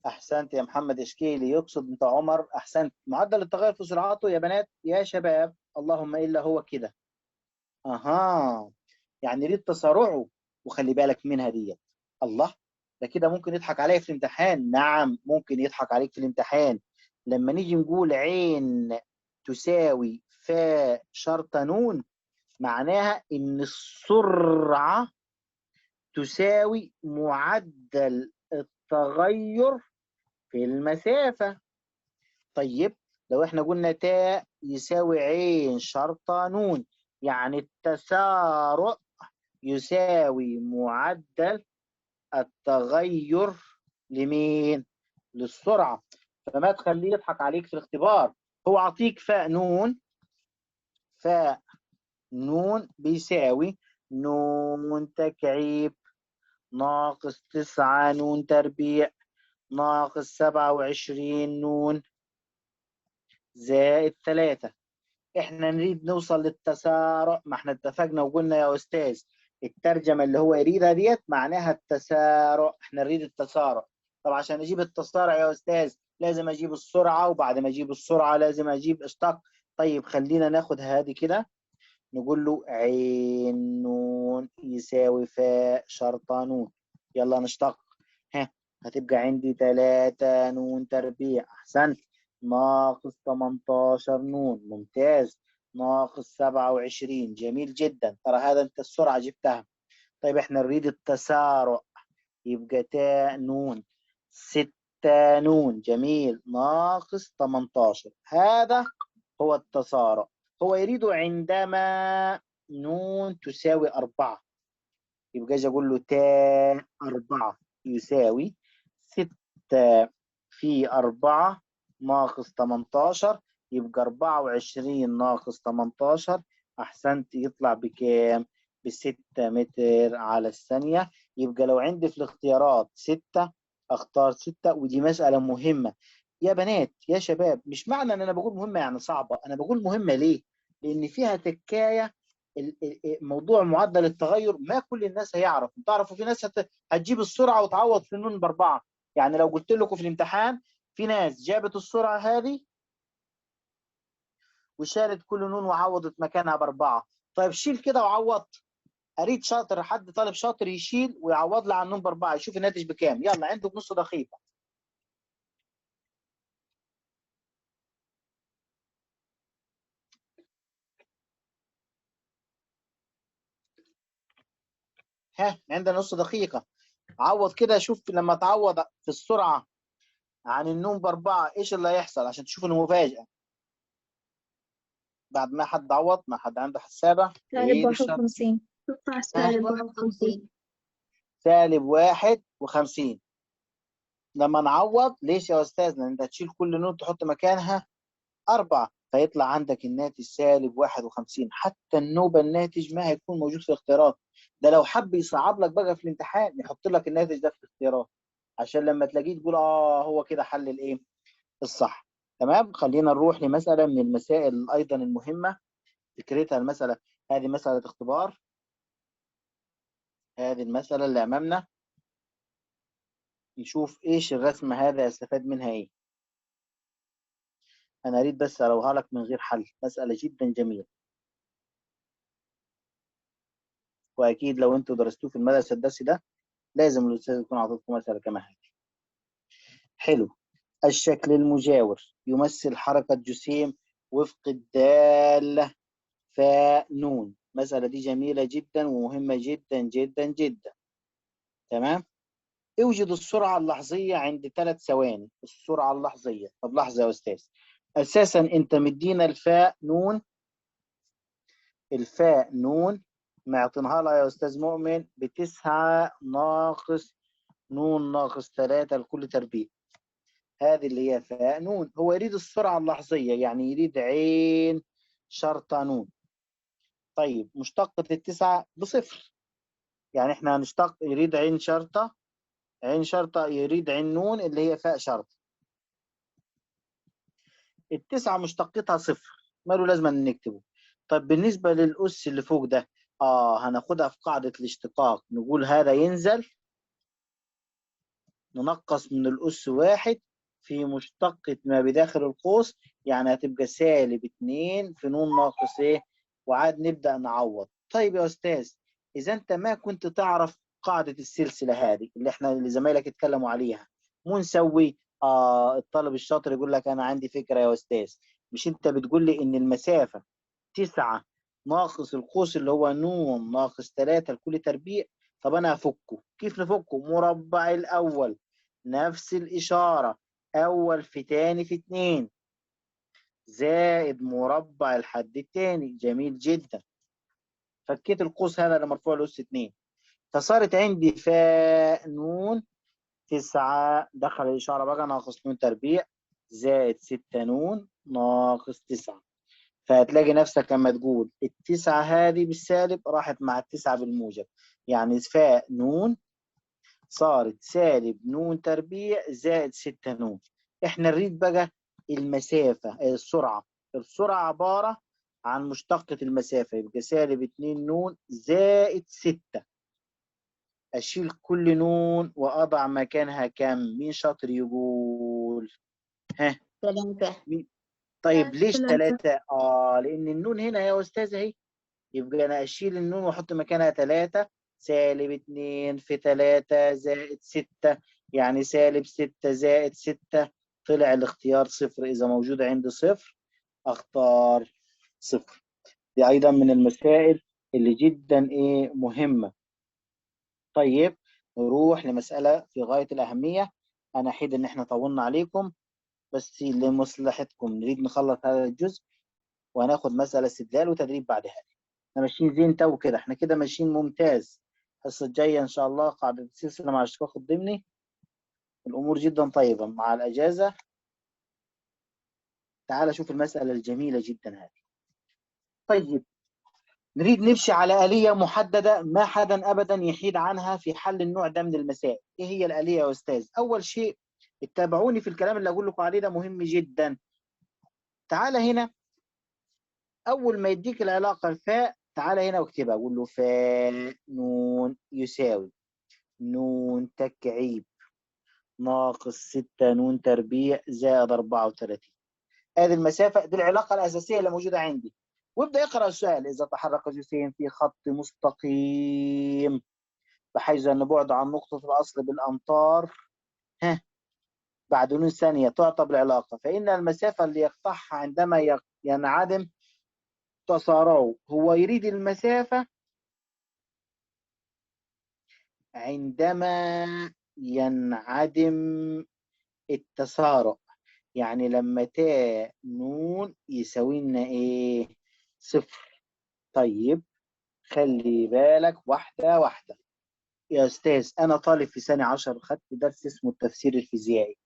S1: أحسنت يا محمد إشكيلي، يقصد أنت عمر، أحسنت. معدل التغير في سرعته يا بنات يا شباب، اللهم إلا هو كده. أها، يعني يريد تسارعه، وخلي بالك منها ديت. الله، ده كده ممكن يضحك عليا في الامتحان. نعم ممكن يضحك عليك في الامتحان. لما نيجي نقول عين تساوي فاء شرطة نون، معناها إن السرعة تساوي معدل التغير في المسافة. طيب لو احنا قلنا تاء يساوي عين شرطة نون، يعني التسارع يساوي معدل التغير لمين؟ للسرعة. فما تخليه يضحك عليك في الاختبار، هو عطيك فاء نون، فاء نون بيساوي نون تكعيب ناقص 9 نون تربيع ناقص 27 نون زائد 3. احنا نريد نوصل للتسارع، ما احنا اتفقنا وقلنا يا استاذ الترجمة اللي هو يريدها ديت معناها التسارع، احنا نريد التسارع. طب عشان اجيب التسارع يا استاذ لازم اجيب السرعة، وبعد ما اجيب السرعة لازم اجيب اشتق. طيب خلينا ناخد هذه كده، نقول له عين نون يساوي فاء شرطة نون. يلا نشتق. ها هتبقى عندي 3 نون تربيع، احسنت، ناقص 18 نون، ممتاز، ناقص 27، جميل جدا. ترى هذا انت السرعة جبتها. طيب احنا نريد التسارع، يبقى تاء نون 6 نون، جميل، ناقص 18. هذا هو التسارع. هو يريد عندما نون تساوي 4، يبقى اجي اقول له تاء 4 يساوي 6 في 4 ناقص 18، يبقى 24 ناقص 18، احسنت، يطلع بكام؟ ب6 متر على الثانية. يبقى لو عندي في الاختيارات 6 اختار 6. ودي مسألة مهمة يا بنات يا شباب. مش معنى ان انا بقول مهمة يعني صعبة، انا بقول مهمة ليه؟ لان فيها تكاية. موضوع معدل التغير ما كل الناس هيعرف. تعرفوا في ناس هتجيب السرعة وتعوض في النون ب4. يعني لو قلت لكم في الامتحان في ناس جابت السرعة هذه وشالت كل نون وعوضت مكانها ب4. طيب شيل كده وعوض، اريد شاطر، حد طالب شاطر يشيل ويعوض لي عن النون ب4، يشوف الناتج بكام. يلا عندك نص دقيقة. ها عندنا نص دقيقة، عوض كده، شوف لما تعوض في السرعة عن النون ب4 ايش اللي هيحصل عشان تشوف المفاجأة. بعد ما حد عوض، ما حد عنده حسابة.
S4: سالب 51.
S8: سالب 51.
S1: سالب 51. لما نعوض ليش يا أستاذ؟ لأن أنت هتشيل كل نون تحط مكانها 4، فيطلع عندك الناتج سالب 51. حتى النوبة الناتج ما هيكون موجود في الاختيارات. ده لو حب يصعب لك بقى في الامتحان يحط لك الناتج ده في الاختيارات، عشان لما تلاقيه تقول هو كده حل الايه؟ الصح. تمام. خلينا نروح لمسألة من المسائل أيضا المهمة، فكرتها المسألة هذه مسألة اختبار. هذه المسألة اللي أمامنا نشوف إيش الرسمة هذا يستفاد منها إيه. أنا أريد بس أروها لك من غير حل، مسألة جدا جميلة، وأكيد لو أنتوا درستوه في المدرسة الدرس ده لازم الأستاذ يكون عطيتكم مسألة كما هذه. حلو. الشكل المجاور يمثل حركة جسيم وفق الدالة فاء نون. المسألة دي جميلة جدا ومهمة جدا جدا جدا. تمام. اوجد السرعة اللحظية عند 3 ثواني. السرعة اللحظية. طب لحظة يا أستاذ، أساسا أنت مدينا الفاء نون، الفاء نون معطينها لها يا أستاذ مؤمن ب9 ناقص نون ناقص 3 لكل تربيع. هذه اللي هي فاء نون. هو يريد السرعة اللحظية، يعني يريد عين شرطة نون. طيب مشتقة 9 بصفر، يعني احنا هنشتق، يريد عين شرطة، عين شرطة، يريد عين نون اللي هي فاء شرطة. 9 مشتقتها صفر، ماله لازمة ان نكتبه. طيب بالنسبة للأس اللي فوق ده هناخدها في قاعدة الاشتقاق، نقول هذا ينزل ننقص من الأس 1 في مشتقة ما بداخل القوس، يعني هتبقى سالب 2 في نون ناقص ايه، وعاد نبدأ نعوض. طيب يا أستاذ إذا أنت ما كنت تعرف قاعدة السلسلة هذه اللي احنا اللي زمايلك اتكلموا عليها. مو نسوي الطالب الشاطر يقول لك انا عندي فكرة يا استاذ، مش انت بتقول لي ان المسافة 9 ناقص القوس اللي هو نون ناقص 3 لكل تربيع؟ طب انا هفكه. كيف نفكه؟ مربع الاول نفس الاشارة، اول في تاني في 2 زائد مربع الحد التاني. جميل جدا. فكيت القوس هذا اللي مرفوع له اس 2، فصارت عندي فاء نون 9، دخل الإشارة بقى، ناقص نون تربيع زائد 6 نون ناقص 9. فهتلاقي نفسك لما تقول التسعة هذه بالسالب راحت مع التسعة بالموجب، يعني فاء نون صارت سالب نون تربيع زائد 6 نون. احنا نريد بقى المسافة، السرعة. السرعة عبارة عن مشتقة المسافة، يبقى سالب 2 نون زائد 6. أشيل كل نون وأضع مكانها كم؟ مين شاطر يقول؟ ها؟
S8: 3.
S1: طيب ليش
S6: 3؟
S1: 3؟ لأن النون هنا يا أستاذ أهي، يبقى أنا أشيل النون وأحط مكانها 3، سالب 2 في 3 زائد 6، يعني سالب 6 زائد 6، طلع الاختيار 0. إذا موجود عندي 0 أختار 0. دي أيضا من المسائل اللي جدا إيه مهمة. طيب نروح لمسألة في غاية الأهمية. أنا أحيد إن إحنا طولنا عليكم، بس لمصلحتكم نريد نخلص هذا الجزء وهناخد مسألة استدلال وتدريب بعدها. احنا ماشيين زين تو كده، احنا كده ماشيين ممتاز. الحصة الجاية إن شاء الله قاعدة السلسلة مع الاشتقاق الضمني. الأمور جدا طيبة مع الأجازة. تعال شوف المسألة الجميلة جدا هذه. طيب نريد نمشي على آلية محددة ما حدا أبدا يحيد عنها في حل النوع ده من المسائل. إيه هي الآلية يا أستاذ؟ أول شيء اتبعوني في الكلام اللي أقول لكم عليه ده، مهم جدا. تعال هنا، أول ما يديك العلاقة الفاء تعال هنا واكتبها، أقول له فاء نون يساوي نون تكعيب ناقص 6 نون تربيع زائد 34. هذه المسافة، دي العلاقة الأساسية اللي موجودة عندي. وابدأ اقرأ السؤال. إذا تحرك جسيم في خط مستقيم بحيث أن بعده عن نقطة الأصل بالأمتار بعد نون ثانية تعطى بالعلاقة، فإن المسافة اللي يقطعها عندما ينعدم تسارعه. هو يريد المسافة عندما ينعدم التسارع، يعني لما تاء نون يساوي لنا ايه؟ 0. طيب خلي بالك واحدة واحدة يا أستاذ. أنا طالب في سنة 10، خدت درس اسمه التفسير الفيزيائي.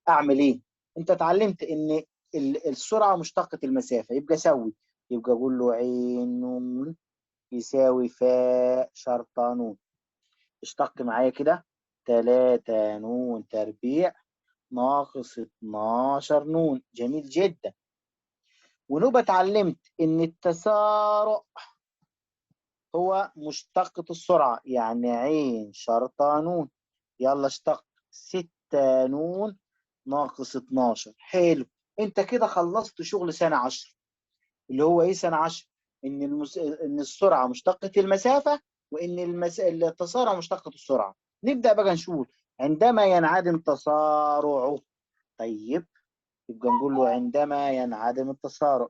S1: أعمل إيه؟ أنت اتعلمت إن السرعة مشتقة المسافة، يبقى سوي، يبقى أقول له عين نون يساوي فاء شرطة نون. اشتق معايا كده، 3 نون تربيع ناقص 12 نون. جميل جدا. ونوبة اتعلمت إن التسارع هو مشتقة السرعة، يعني عين شرطة نون. يلا اشتق 6 نون ناقص 12. حلو، انت كده خلصت شغل سنة 10، اللي هو ايه سنة 10؟ ان السرعة مشتقة المسافة، وان التسارع مشتقة السرعة. نبدأ بقى نشوف عندما ينعدم تسارعه. طيب يبقى نقول له عندما ينعدم التسارع.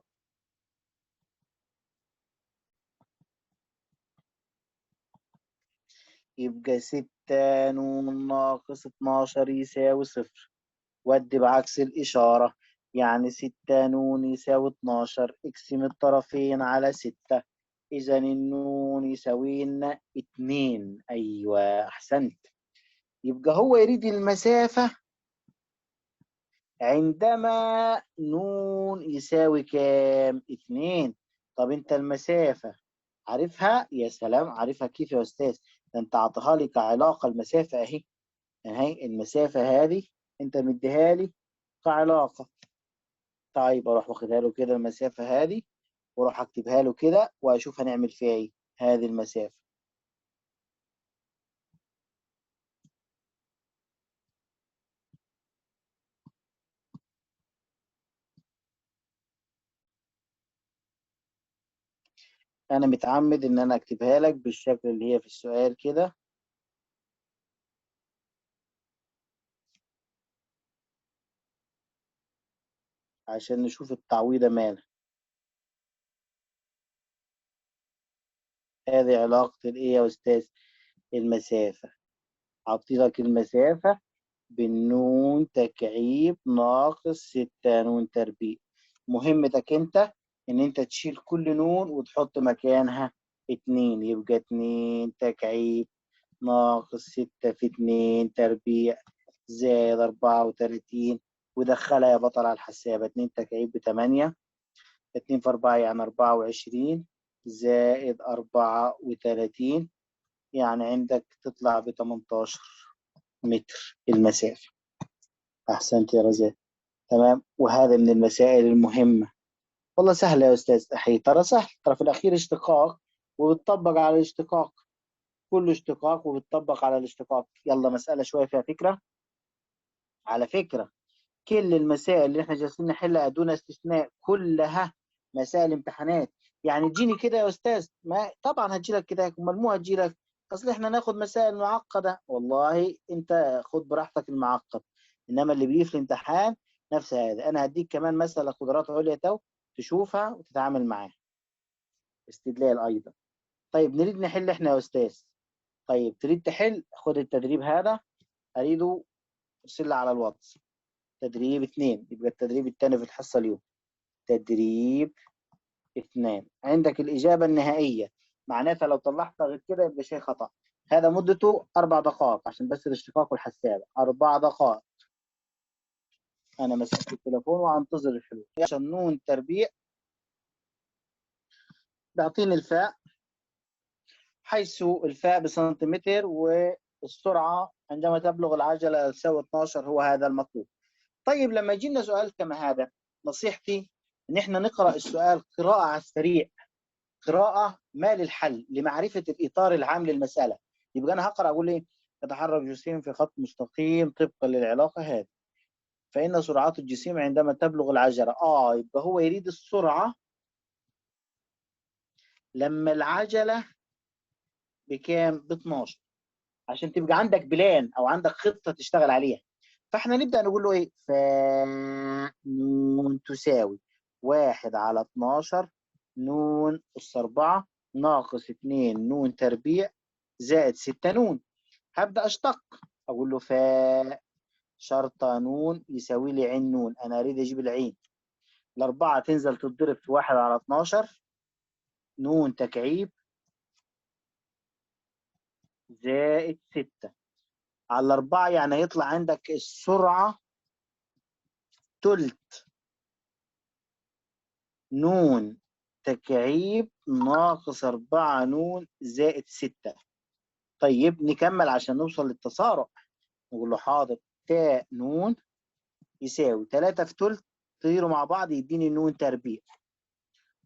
S1: يبقى 6 نون ناقص 12 يساوي 0، ودي بعكس الإشارة، يعني 6 نون يساوي 12، اقسم الطرفين على 6، إذا النون يساوي لنا 2. أيوه أحسنت. يبقى هو يريد المسافة عندما نون يساوي كام؟ 2. طب أنت المسافة عارفها؟ يا سلام، عارفها كيف يا أستاذ؟ ده أنت عطاها لي كعلاقة، المسافة أهي، أهي المسافة هذه أنت مديها لي كعلاقة. طيب أروح واخدها له كده المسافة هذه، وأروح أكتبها له كده وأشوف هنعمل فيها إيه هذه المسافة. أنا متعمد إن أنا أكتبها لك بالشكل اللي هي في السؤال كده. عشان نشوف التعويضة مالها. هذه علاقة الايه يا استاذ؟ المسافة. عطيلك المسافة بالنون تكعيب ناقص 6 نون تربيع. مهمتك انت ان انت تشيل كل نون وتحط مكانها 2، يبقى 2 تكعيب ناقص 6 في 2 تربيع زائد 34، ودخلها يا بطل على الحسابة. 2 تكعيب ب8، 2 في 4 يعني 24 زائد 34، يعني عندك تطلع ب 18 متر المسافة. أحسنت يا رزاق. تمام، وهذا من المسائل المهمة. والله سهلة يا أستاذ. أحي ترى سهل، ترى في الأخير اشتقاق وبتطبق على الاشتقاق، كله اشتقاق وبتطبق على الاشتقاق. يلا مسألة شوية فيها فكرة. على فكرة كل المسائل اللي احنا جالسين نحلها دون استثناء كلها مسائل امتحانات. يعني تجيني كده يا أستاذ، ما طبعا هتجيلك كده، امال مو هتجيلك؟ اصل احنا ناخد مسائل معقدة. والله انت خد براحتك المعقد، انما اللي بيجي في الامتحان نفس هذا. انا هديك كمان مسألة قدرات عليا تو تشوفها وتتعامل معاها. استدلال ايضا. طيب نريد نحل احنا يا استاذ. طيب تريد تحل؟ خد التدريب هذا، اريده ارسل لي على الواتس. تدريب 2، يبقى التدريب الثاني في الحصة اليوم. تدريب 2، عندك الإجابة النهائية، معناتها لو طلعتها غير كده يبقى شيء خطأ. هذا مدته 4 دقائق عشان بس الاشتقاق والحسابة، 4 دقائق. أنا مسكت التليفون وأنتظر الحلول. عشان نون تربيع بيعطيني الفاء، حيث الفاء بسنتيمتر والسرعة عندما تبلغ العجلة تساوي 12، هو هذا المطلوب. طيب لما يجينا سؤال كما هذا، نصيحتي إن إحنا نقرأ السؤال قراءة على السريع، قراءة ما للحل لمعرفة الإطار العام للمسألة. يبقى أنا هقرأ أقول إيه؟ يتحرك جسيم في خط مستقيم طبقا للعلاقة هذه، فإن سرعات الجسيم عندما تبلغ العجلة. يبقى هو يريد السرعة لما العجلة بكام؟ ب 12، عشان تبقى عندك plan أو عندك خطة تشتغل عليها. فإحنا نبدأ نقول له إيه؟ فنون تساوي 1 على 12 نون أس 4 ناقص 2 نون تربيع زائد 6 نون. هبدأ أشتق، أقول له فاء شرطة نون يساوي لي عين نون. أنا أريد أجيب العين. الأربعة تنزل تتضرب في 1 على 12 نون تكعيب زائد 6 على 4، يعني هيطلع عندك السرعة تلت نون تكعيب ناقص 4 نون زائد 6. طيب نكمل عشان نوصل للتسارع. نقول له حاضر، تاء نون يساوي 3 في تلت، طيروا مع بعض يديني نون تربيع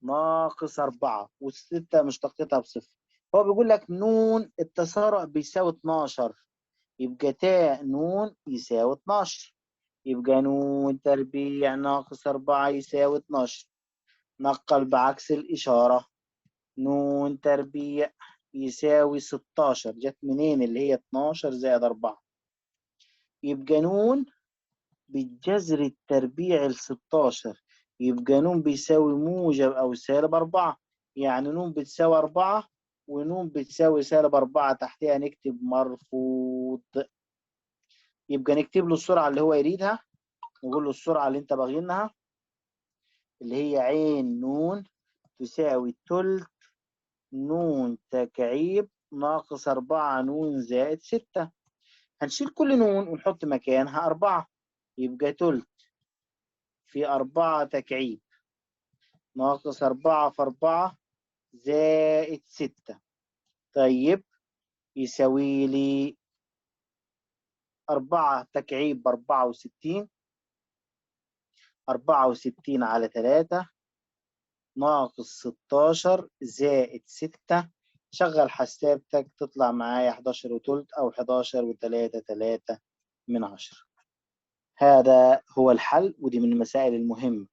S1: ناقص 4، والستة مشتقتها بصفر. هو بيقول لك نون التسارع بيساوي 12، يبقى تاء نون يساوي 12، يبقى نون تربيع ناقص 4 يساوي 12. نقل بعكس الإشارة، نون تربيع يساوي 16، جت منين اللي هي 12 زائد 4؟ يبقى نون بالجذر التربيع ال 16، يبقى نون بيساوي موجب أو سالب 4، يعني نون بتساوي 4 ونون بتساوي سالب 4، تحتها نكتب مرفوض. يبقى نكتب له السرعة اللي هو يريدها، نقول له السرعة اللي أنت باغينها اللي هي عين نون تساوي تلت نون تكعيب ناقص 4 نون زائد 6. هنشيل كل نون ونحط مكانها 4، يبقى تلت في 4 تكعيب ناقص 4 في 4 زائد 6. طيب يساوي لي 4 تكعيب ب64، 64 على 3 ناقص 16 زائد 6. شغل حسابتك تطلع معايا 11 وثلث أو 11.33 من 10. هذا هو الحل، ودي من المسائل المهمة.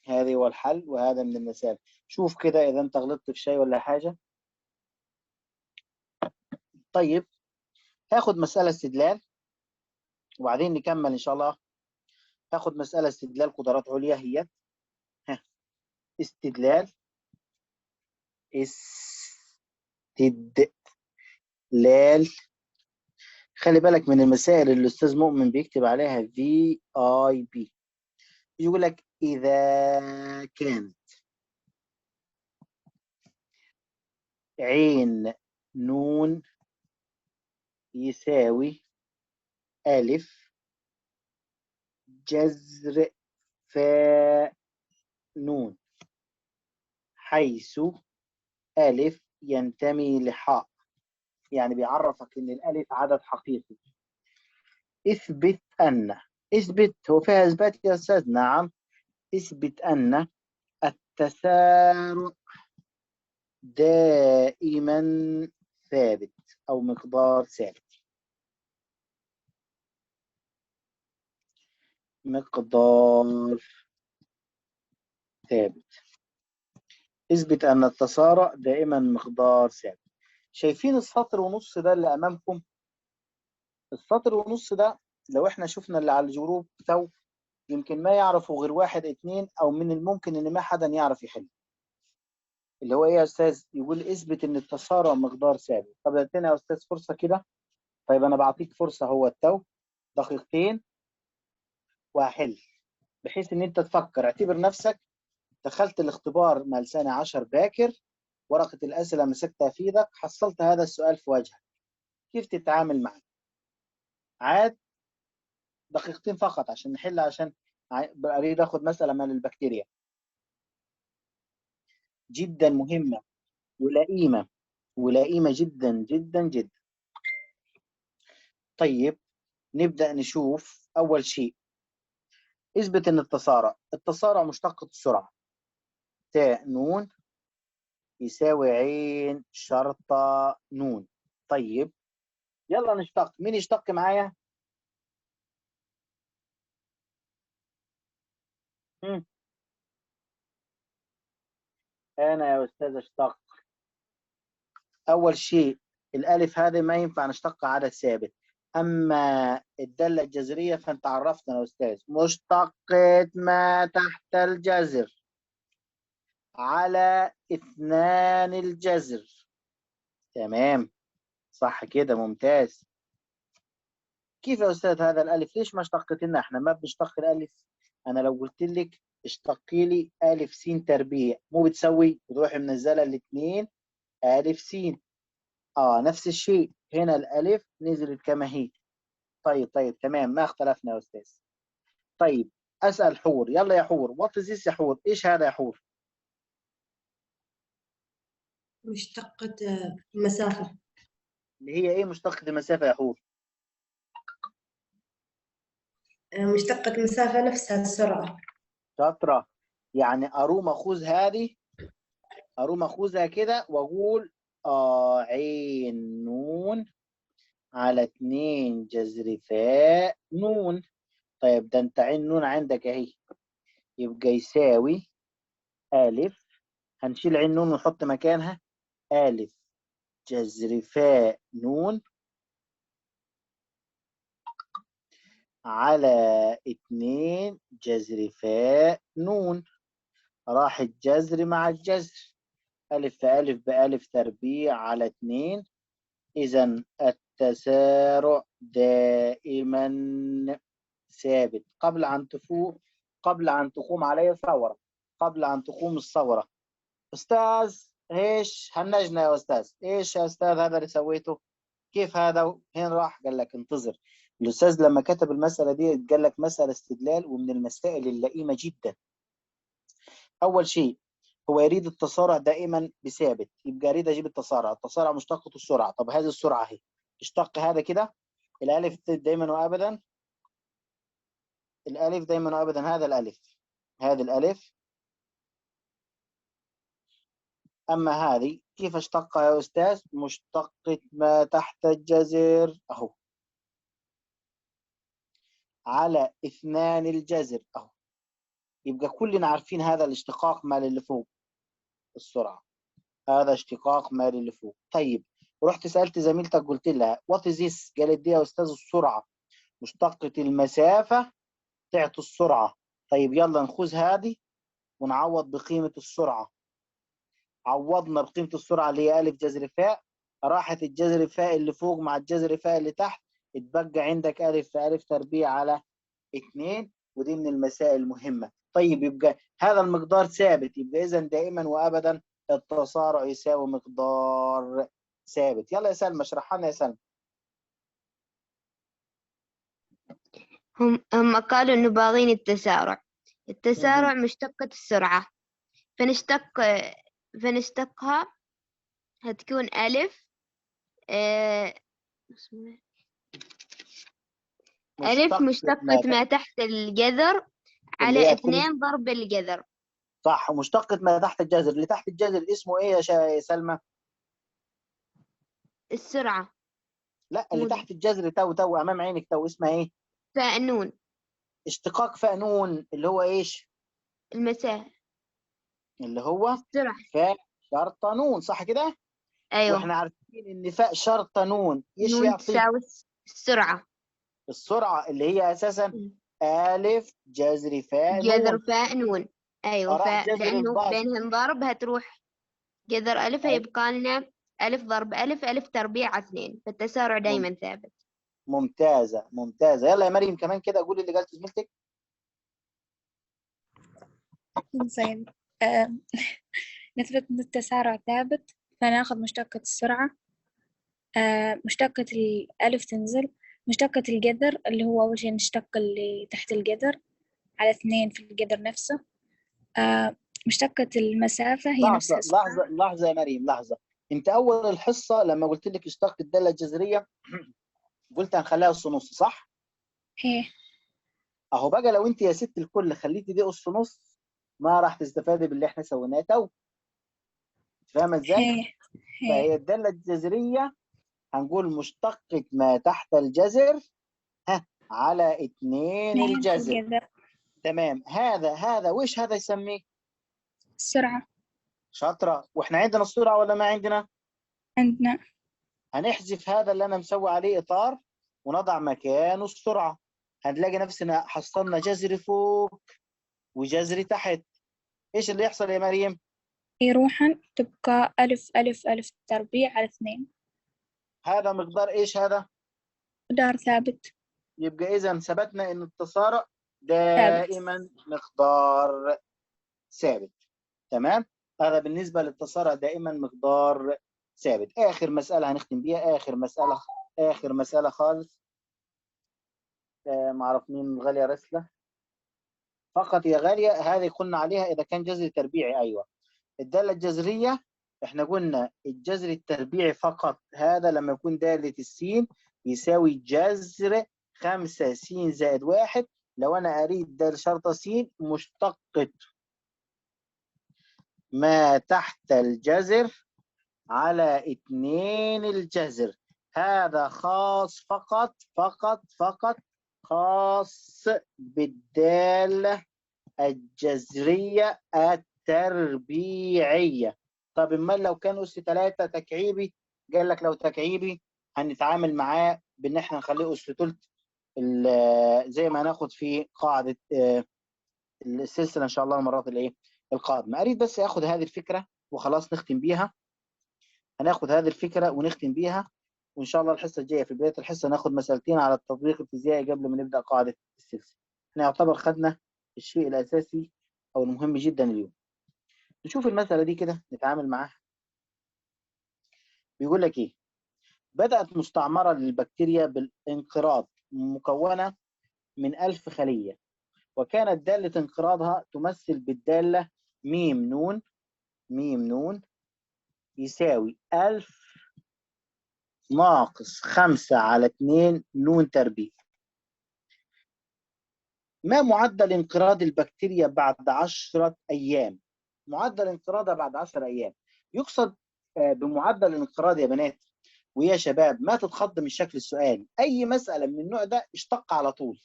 S1: هذا هو الحل وهذا من المسائل. شوف كده إذا أنت غلطت في شيء ولا حاجة. طيب هاخد مسألة استدلال وبعدين نكمل إن شاء الله هاخد مسألة استدلال قدرات عليا هي ها. استدلال، استدلال. خلي بالك من المسائل اللي الأستاذ مؤمن بيكتب عليها VIP. يقول لك إذا كانت عين نون يساوي ألف جذر فاء نون، حيث ألف ينتمي لحاء، يعني بيعرفك إن الألف عدد حقيقي. اثبت أن، اثبت، هو فيها إثبات يا أستاذ؟ نعم. اثبت أن التسارع دائما ثابت أو مقدار ثابت. مقدار ثابت. اثبت أن التسارع دائما مقدار ثابت. شايفين السطر ونص ده اللي أمامكم؟ السطر ونص ده لو احنا شفنا اللي على الجروب تو يمكن ما يعرفوا غير واحد اتنين، أو من الممكن إن ما حدا يعرف يحل. اللي هو إيه يا أستاذ؟ يقول اثبت إن التسارع مقدار ثابت. طب ادينا يا أستاذ فرصة كده. طيب أنا بعطيك فرصة، هو التو دقيقتين وهحل، بحيث إن أنت تفكر. اعتبر نفسك دخلت الاختبار مال سنة 10 باكر، ورقة الأسئلة مسكتها في ايدك، حصلت هذا السؤال في وجهك، كيف تتعامل معه؟ عاد دقيقتين فقط عشان نحل، عشان أريد أخذ مسألة من البكتيريا جدا مهمة ولئيمة، ولئيمة جدا جدا جدا. طيب نبدأ نشوف أول شيء. اثبت إن التسارع، التسارع مشتقة السرعة، تاء نون يساوي عين شرطة نون. طيب يلا نشتق، مين يشتق معايا؟ أنا يا أستاذ أشتق. أول شيء الألف هذه ما ينفع نشتقها عدد ثابت، أما الدالة الجذرية فأنت عرفتنا يا أستاذ مشتقة ما تحت الجذر على 2 الجذر. تمام صح كده، ممتاز. كيف يا أستاذ هذا الألف ليش ما اشتقت لنا؟ احنا ما بنشتق الألف. أنا لو قلت لك اشتقي لي ألف س تربيع، مو بتسوي وتروحي منزلة الاثنين ألف س. نفس الشيء هنا الألف نزلت كما هي. طيب تمام، ما اختلفنا يا أستاذ. طيب أسأل حور، يلا يا حور، what is this يا حور؟ إيش هذا يا حور؟
S2: مشتقة المسافة.
S1: اللي هي إيه مشتقة المسافة يا حور؟
S2: مشتقة المسافة نفسها السرعة.
S1: شاطرة. يعني أروم أخوذ هذه، أروم أخوذها كده وأقول عين نون على 2 جذر فاء نون. طيب ده أنت عين نون عندك أهي، يبقى يساوي ألف، هنشيل عين نون ونحط مكانها ألف جذر فاء نون على 2 جذر فاء نون. راح الجذر مع الجذر، ألف في ألف بألف تربيع على 2. إذا التسارع دائما ثابت. قبل أن تفوق، قبل أن تقوم علي ثورة، قبل أن تقوم الثورة. أستاذ إيش هنجنا يا أستاذ؟ إيش يا أستاذ هذا اللي سويته؟ كيف هذا؟ هين راح؟ قال لك انتظر. الأستاذ لما كتب المسألة دي قال لك مسألة استدلال، ومن المسائل اللئيمة جدا. أول شيء هو يريد التسارع دائما بثابت، يبقى يريد أجيب التسارع، التسارع مشتقة السرعة. طب هذه السرعة أهي، اشتق هذا كده، الألف دايما وأبدا، الألف دايما وأبدا، هذا الألف، هذا الألف. أما هذه كيف اشتقها يا أستاذ؟ مشتقة ما تحت الجذر أهو على 2 الجذر أهو. يبقى كلنا عارفين هذا الاشتقاق مال اللي فوق السرعة، هذا اشتقاق مال اللي فوق. طيب رحت سألت زميلتك قلت لها what is this؟ قالت دي يا أستاذ السرعة مشتقة المسافة تعطي السرعة. طيب يلا نخوذ هذه ونعوض بقيمة السرعة. عوضنا بقيمة السرعة اللي هي ألف جذر فاء، راحت الجذر فاء اللي فوق مع الجذر فاء اللي تحت، اتبقى عندك ألف في ألف تربيع على 2، ودي من المسائل المهمة. طيب يبقى هذا المقدار ثابت، يبقى إذا دائما وأبدا التسارع يساوي مقدار ثابت. يلا يا سلمى اشرحها لنا يا سلمى.
S8: هم قالوا إنه باغين التسارع. التسارع مشتقة السرعة، فنشتقها هتكون ألف ألف مشتقة ما تحت الجذر على 2 ضرب الجذر.
S1: صح، ومشتقة ما تحت الجذر، اللي تحت الجذر اسمه إيه يا سلمى؟
S8: السرعة.
S1: لا، اللي تحت الجذر تو أمام عينك تو اسمها إيه؟
S8: فاء نون.
S1: اشتقاق فاء نون اللي هو إيش؟
S8: المساحة.
S1: اللي هو
S8: السرعة.
S1: فاء شرطة نون، صح كده؟
S8: أيوه.
S1: واحنا عارفين إن فاء شرطة نون إيش
S8: نون
S1: يعطي؟
S8: تساوي السرعة.
S1: السرعة اللي هي أساساً ألف جذر فاء نون.
S8: جذر فاء نون. أيوه،
S1: راح جذر
S8: لأنه
S1: البسط.
S8: بينهم ضرب هتروح جذر ألف، هيبقى لنا ألف ضرب ألف ألف تربيع على 2، فالتسارع دايما ثابت.
S1: ممتازة ممتازة. يلا يا مريم كمان كده قولي اللي قالته زميلتك.
S4: زين، نثبت إن التسارع ثابت، فناخذ مشتقة السرعة، مشتقة الألف تنزل، مشتقة الجذر اللي هو أول شيء نشتق اللي تحت الجذر على 2 في الجذر نفسه، مشتقة المسافة هي نفسها.
S1: لحظة لحظة يا مريم لحظة. أنت أول الحصة لما قلت لك اشتق الدالة الجذرية قلت هنخليها أس نص، صح؟
S4: هي
S1: أهو بقى لو أنت يا ست الكل خليتي دي أس نص ما راح تستفادي باللي احنا سويناه تو. فاهمة إزاي؟ فهي الدالة الجذرية هنقول مشتقة ما تحت الجذر على 2 الجذر. تمام. هذا وش هذا يسميه؟
S4: السرعة.
S1: شاطرة. واحنا عندنا السرعة ولا ما عندنا؟
S4: عندنا.
S1: هنحذف هذا اللي انا مسوي عليه اطار ونضع مكانه السرعة. هنلاقي نفسنا حصلنا جذر فوق وجذر تحت. ايش اللي يحصل يا مريم؟
S4: يروحن تبقى ألف ألف ألف تربيع على 2.
S1: هذا مقدار ايش هذا؟
S4: مقدار ثابت.
S1: يبقى اذا ثبتنا ان التسارع دائما مقدار ثابت. تمام؟ هذا بالنسبة للتسارع دائما مقدار ثابت. آخر مسألة هنختم بيها، آخر مسألة خالص. معرف مين غالية رسلة فقط يا غالية، هذه قلنا عليها إذا كان جذر تربيعي. أيوة، الدالة الجذرية احنا قلنا الجذر التربيعي فقط، هذا لما يكون دالة السين يساوي جذر 5 س زائد 1. لو أنا أريد دال شرطة س مشتقة ما تحت الجذر على 2 الجذر، هذا خاص فقط فقط فقط خاص بالدالة الجذرية التربيعية. طب امال لو كان أس 3 تكعيبي؟ قال لك لو تكعيبي هنتعامل معاه بان احنا نخليه أس تلت، زي ما هناخد في قاعدة السلسلة ان شاء الله المرات الايه القادمة. اريد بس اخد هذه الفكرة وخلاص نختم بيها. هناخد هذه الفكرة ونختم بيها، وان شاء الله الحصة الجاية في بداية الحصة ناخد مسألتين على التطبيق الفيزيائي قبل ما نبدأ قاعدة السلسلة. احنا يعتبر خدنا الشيء الأساسي أو المهم جدا اليوم. نشوف المسألة دي كده نتعامل معاها. بيقول لك إيه؟ بدأت مستعمرة للبكتيريا بالانقراض مكونة من 1000 خلية، وكانت دالة انقراضها تمثل بالدالة ميم نون ميم نون يساوي 1000 ناقص 5 على 2 نون تربيع. ما معدل انقراض البكتيريا بعد 10 أيام؟ معدل انقراضها بعد 10 أيام يقصد بمعدل الانقراض يا بنات ويا شباب ما تتخض من شكل السؤال. أي مسألة من النوع ده اشتق على طول.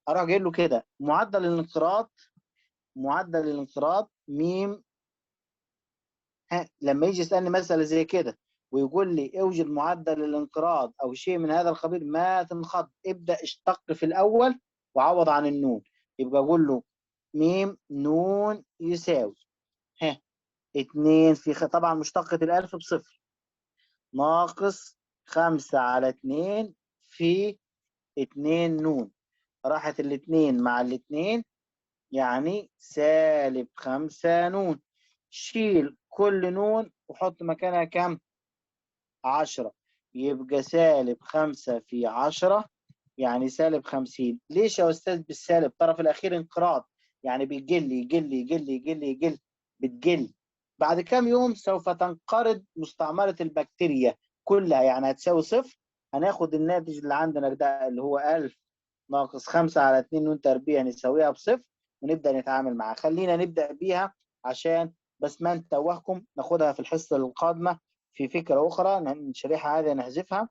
S1: أروح جايب له كده معدل الانقراض، معدل الانقراض ميم. ها، لما يجي يسألني مسألة زي كده ويقول لي اوجد معدل الانقراض أو شيء من هذا القبيل، ما تنخض، ابدأ اشتق في الأول وعوض عن النون. يبقى اقول له ميم نون يساوي ها 2 في طبعا مشتقة الألف بصفر ناقص 5 على 2 في 2 نون. راحت الاثنين مع الاثنين يعني سالب 5 نون. شيل كل نون وحط مكانها كم؟ 10، يبقى سالب 5 في 10 يعني سالب 50. ليش يا أستاذ بالسالب؟ الطرف الأخير انقراض، يعني بيقل يقل يقل يقل يقل، بتقل. بعد كام يوم سوف تنقرض مستعمرة البكتيريا كلها، يعني هتساوي صفر. هناخد الناتج اللي عندنا ده اللي هو 1000 ناقص 5 على 2 نون تربيع نساويها بصفر ونبدأ نتعامل معاها. خلينا نبدأ بيها عشان بس ما نتوهكم، ناخدها في الحصة القادمة في فكرة أخرى. الشريحة هذه نحذفها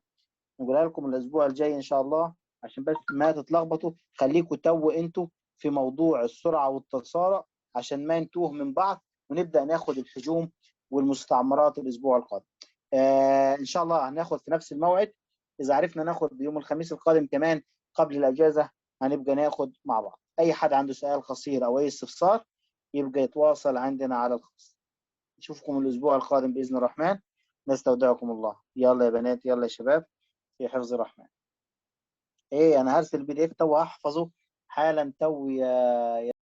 S1: نقولها لكم الأسبوع الجاي إن شاء الله عشان بس ما تتلخبطوا. خليكم تو أنتوا في موضوع السرعة والتسارع عشان ما نتوه من بعض، ونبدأ ناخد الحجوم والمستعمرات الأسبوع القادم. إن شاء الله هناخد في نفس الموعد، إذا عرفنا ناخد يوم الخميس القادم كمان قبل الأجازة هنبقى ناخد مع بعض. أي حد عنده سؤال قصير أو أي استفسار يبقى يتواصل عندنا على الخاص. نشوفكم الأسبوع القادم بإذن الرحمن، نستودعكم الله. يلا يا بنات، يلا يا شباب، في حفظ الرحمن. إيه أنا هرسل ال PDF تو، هحفظه حالا تو يا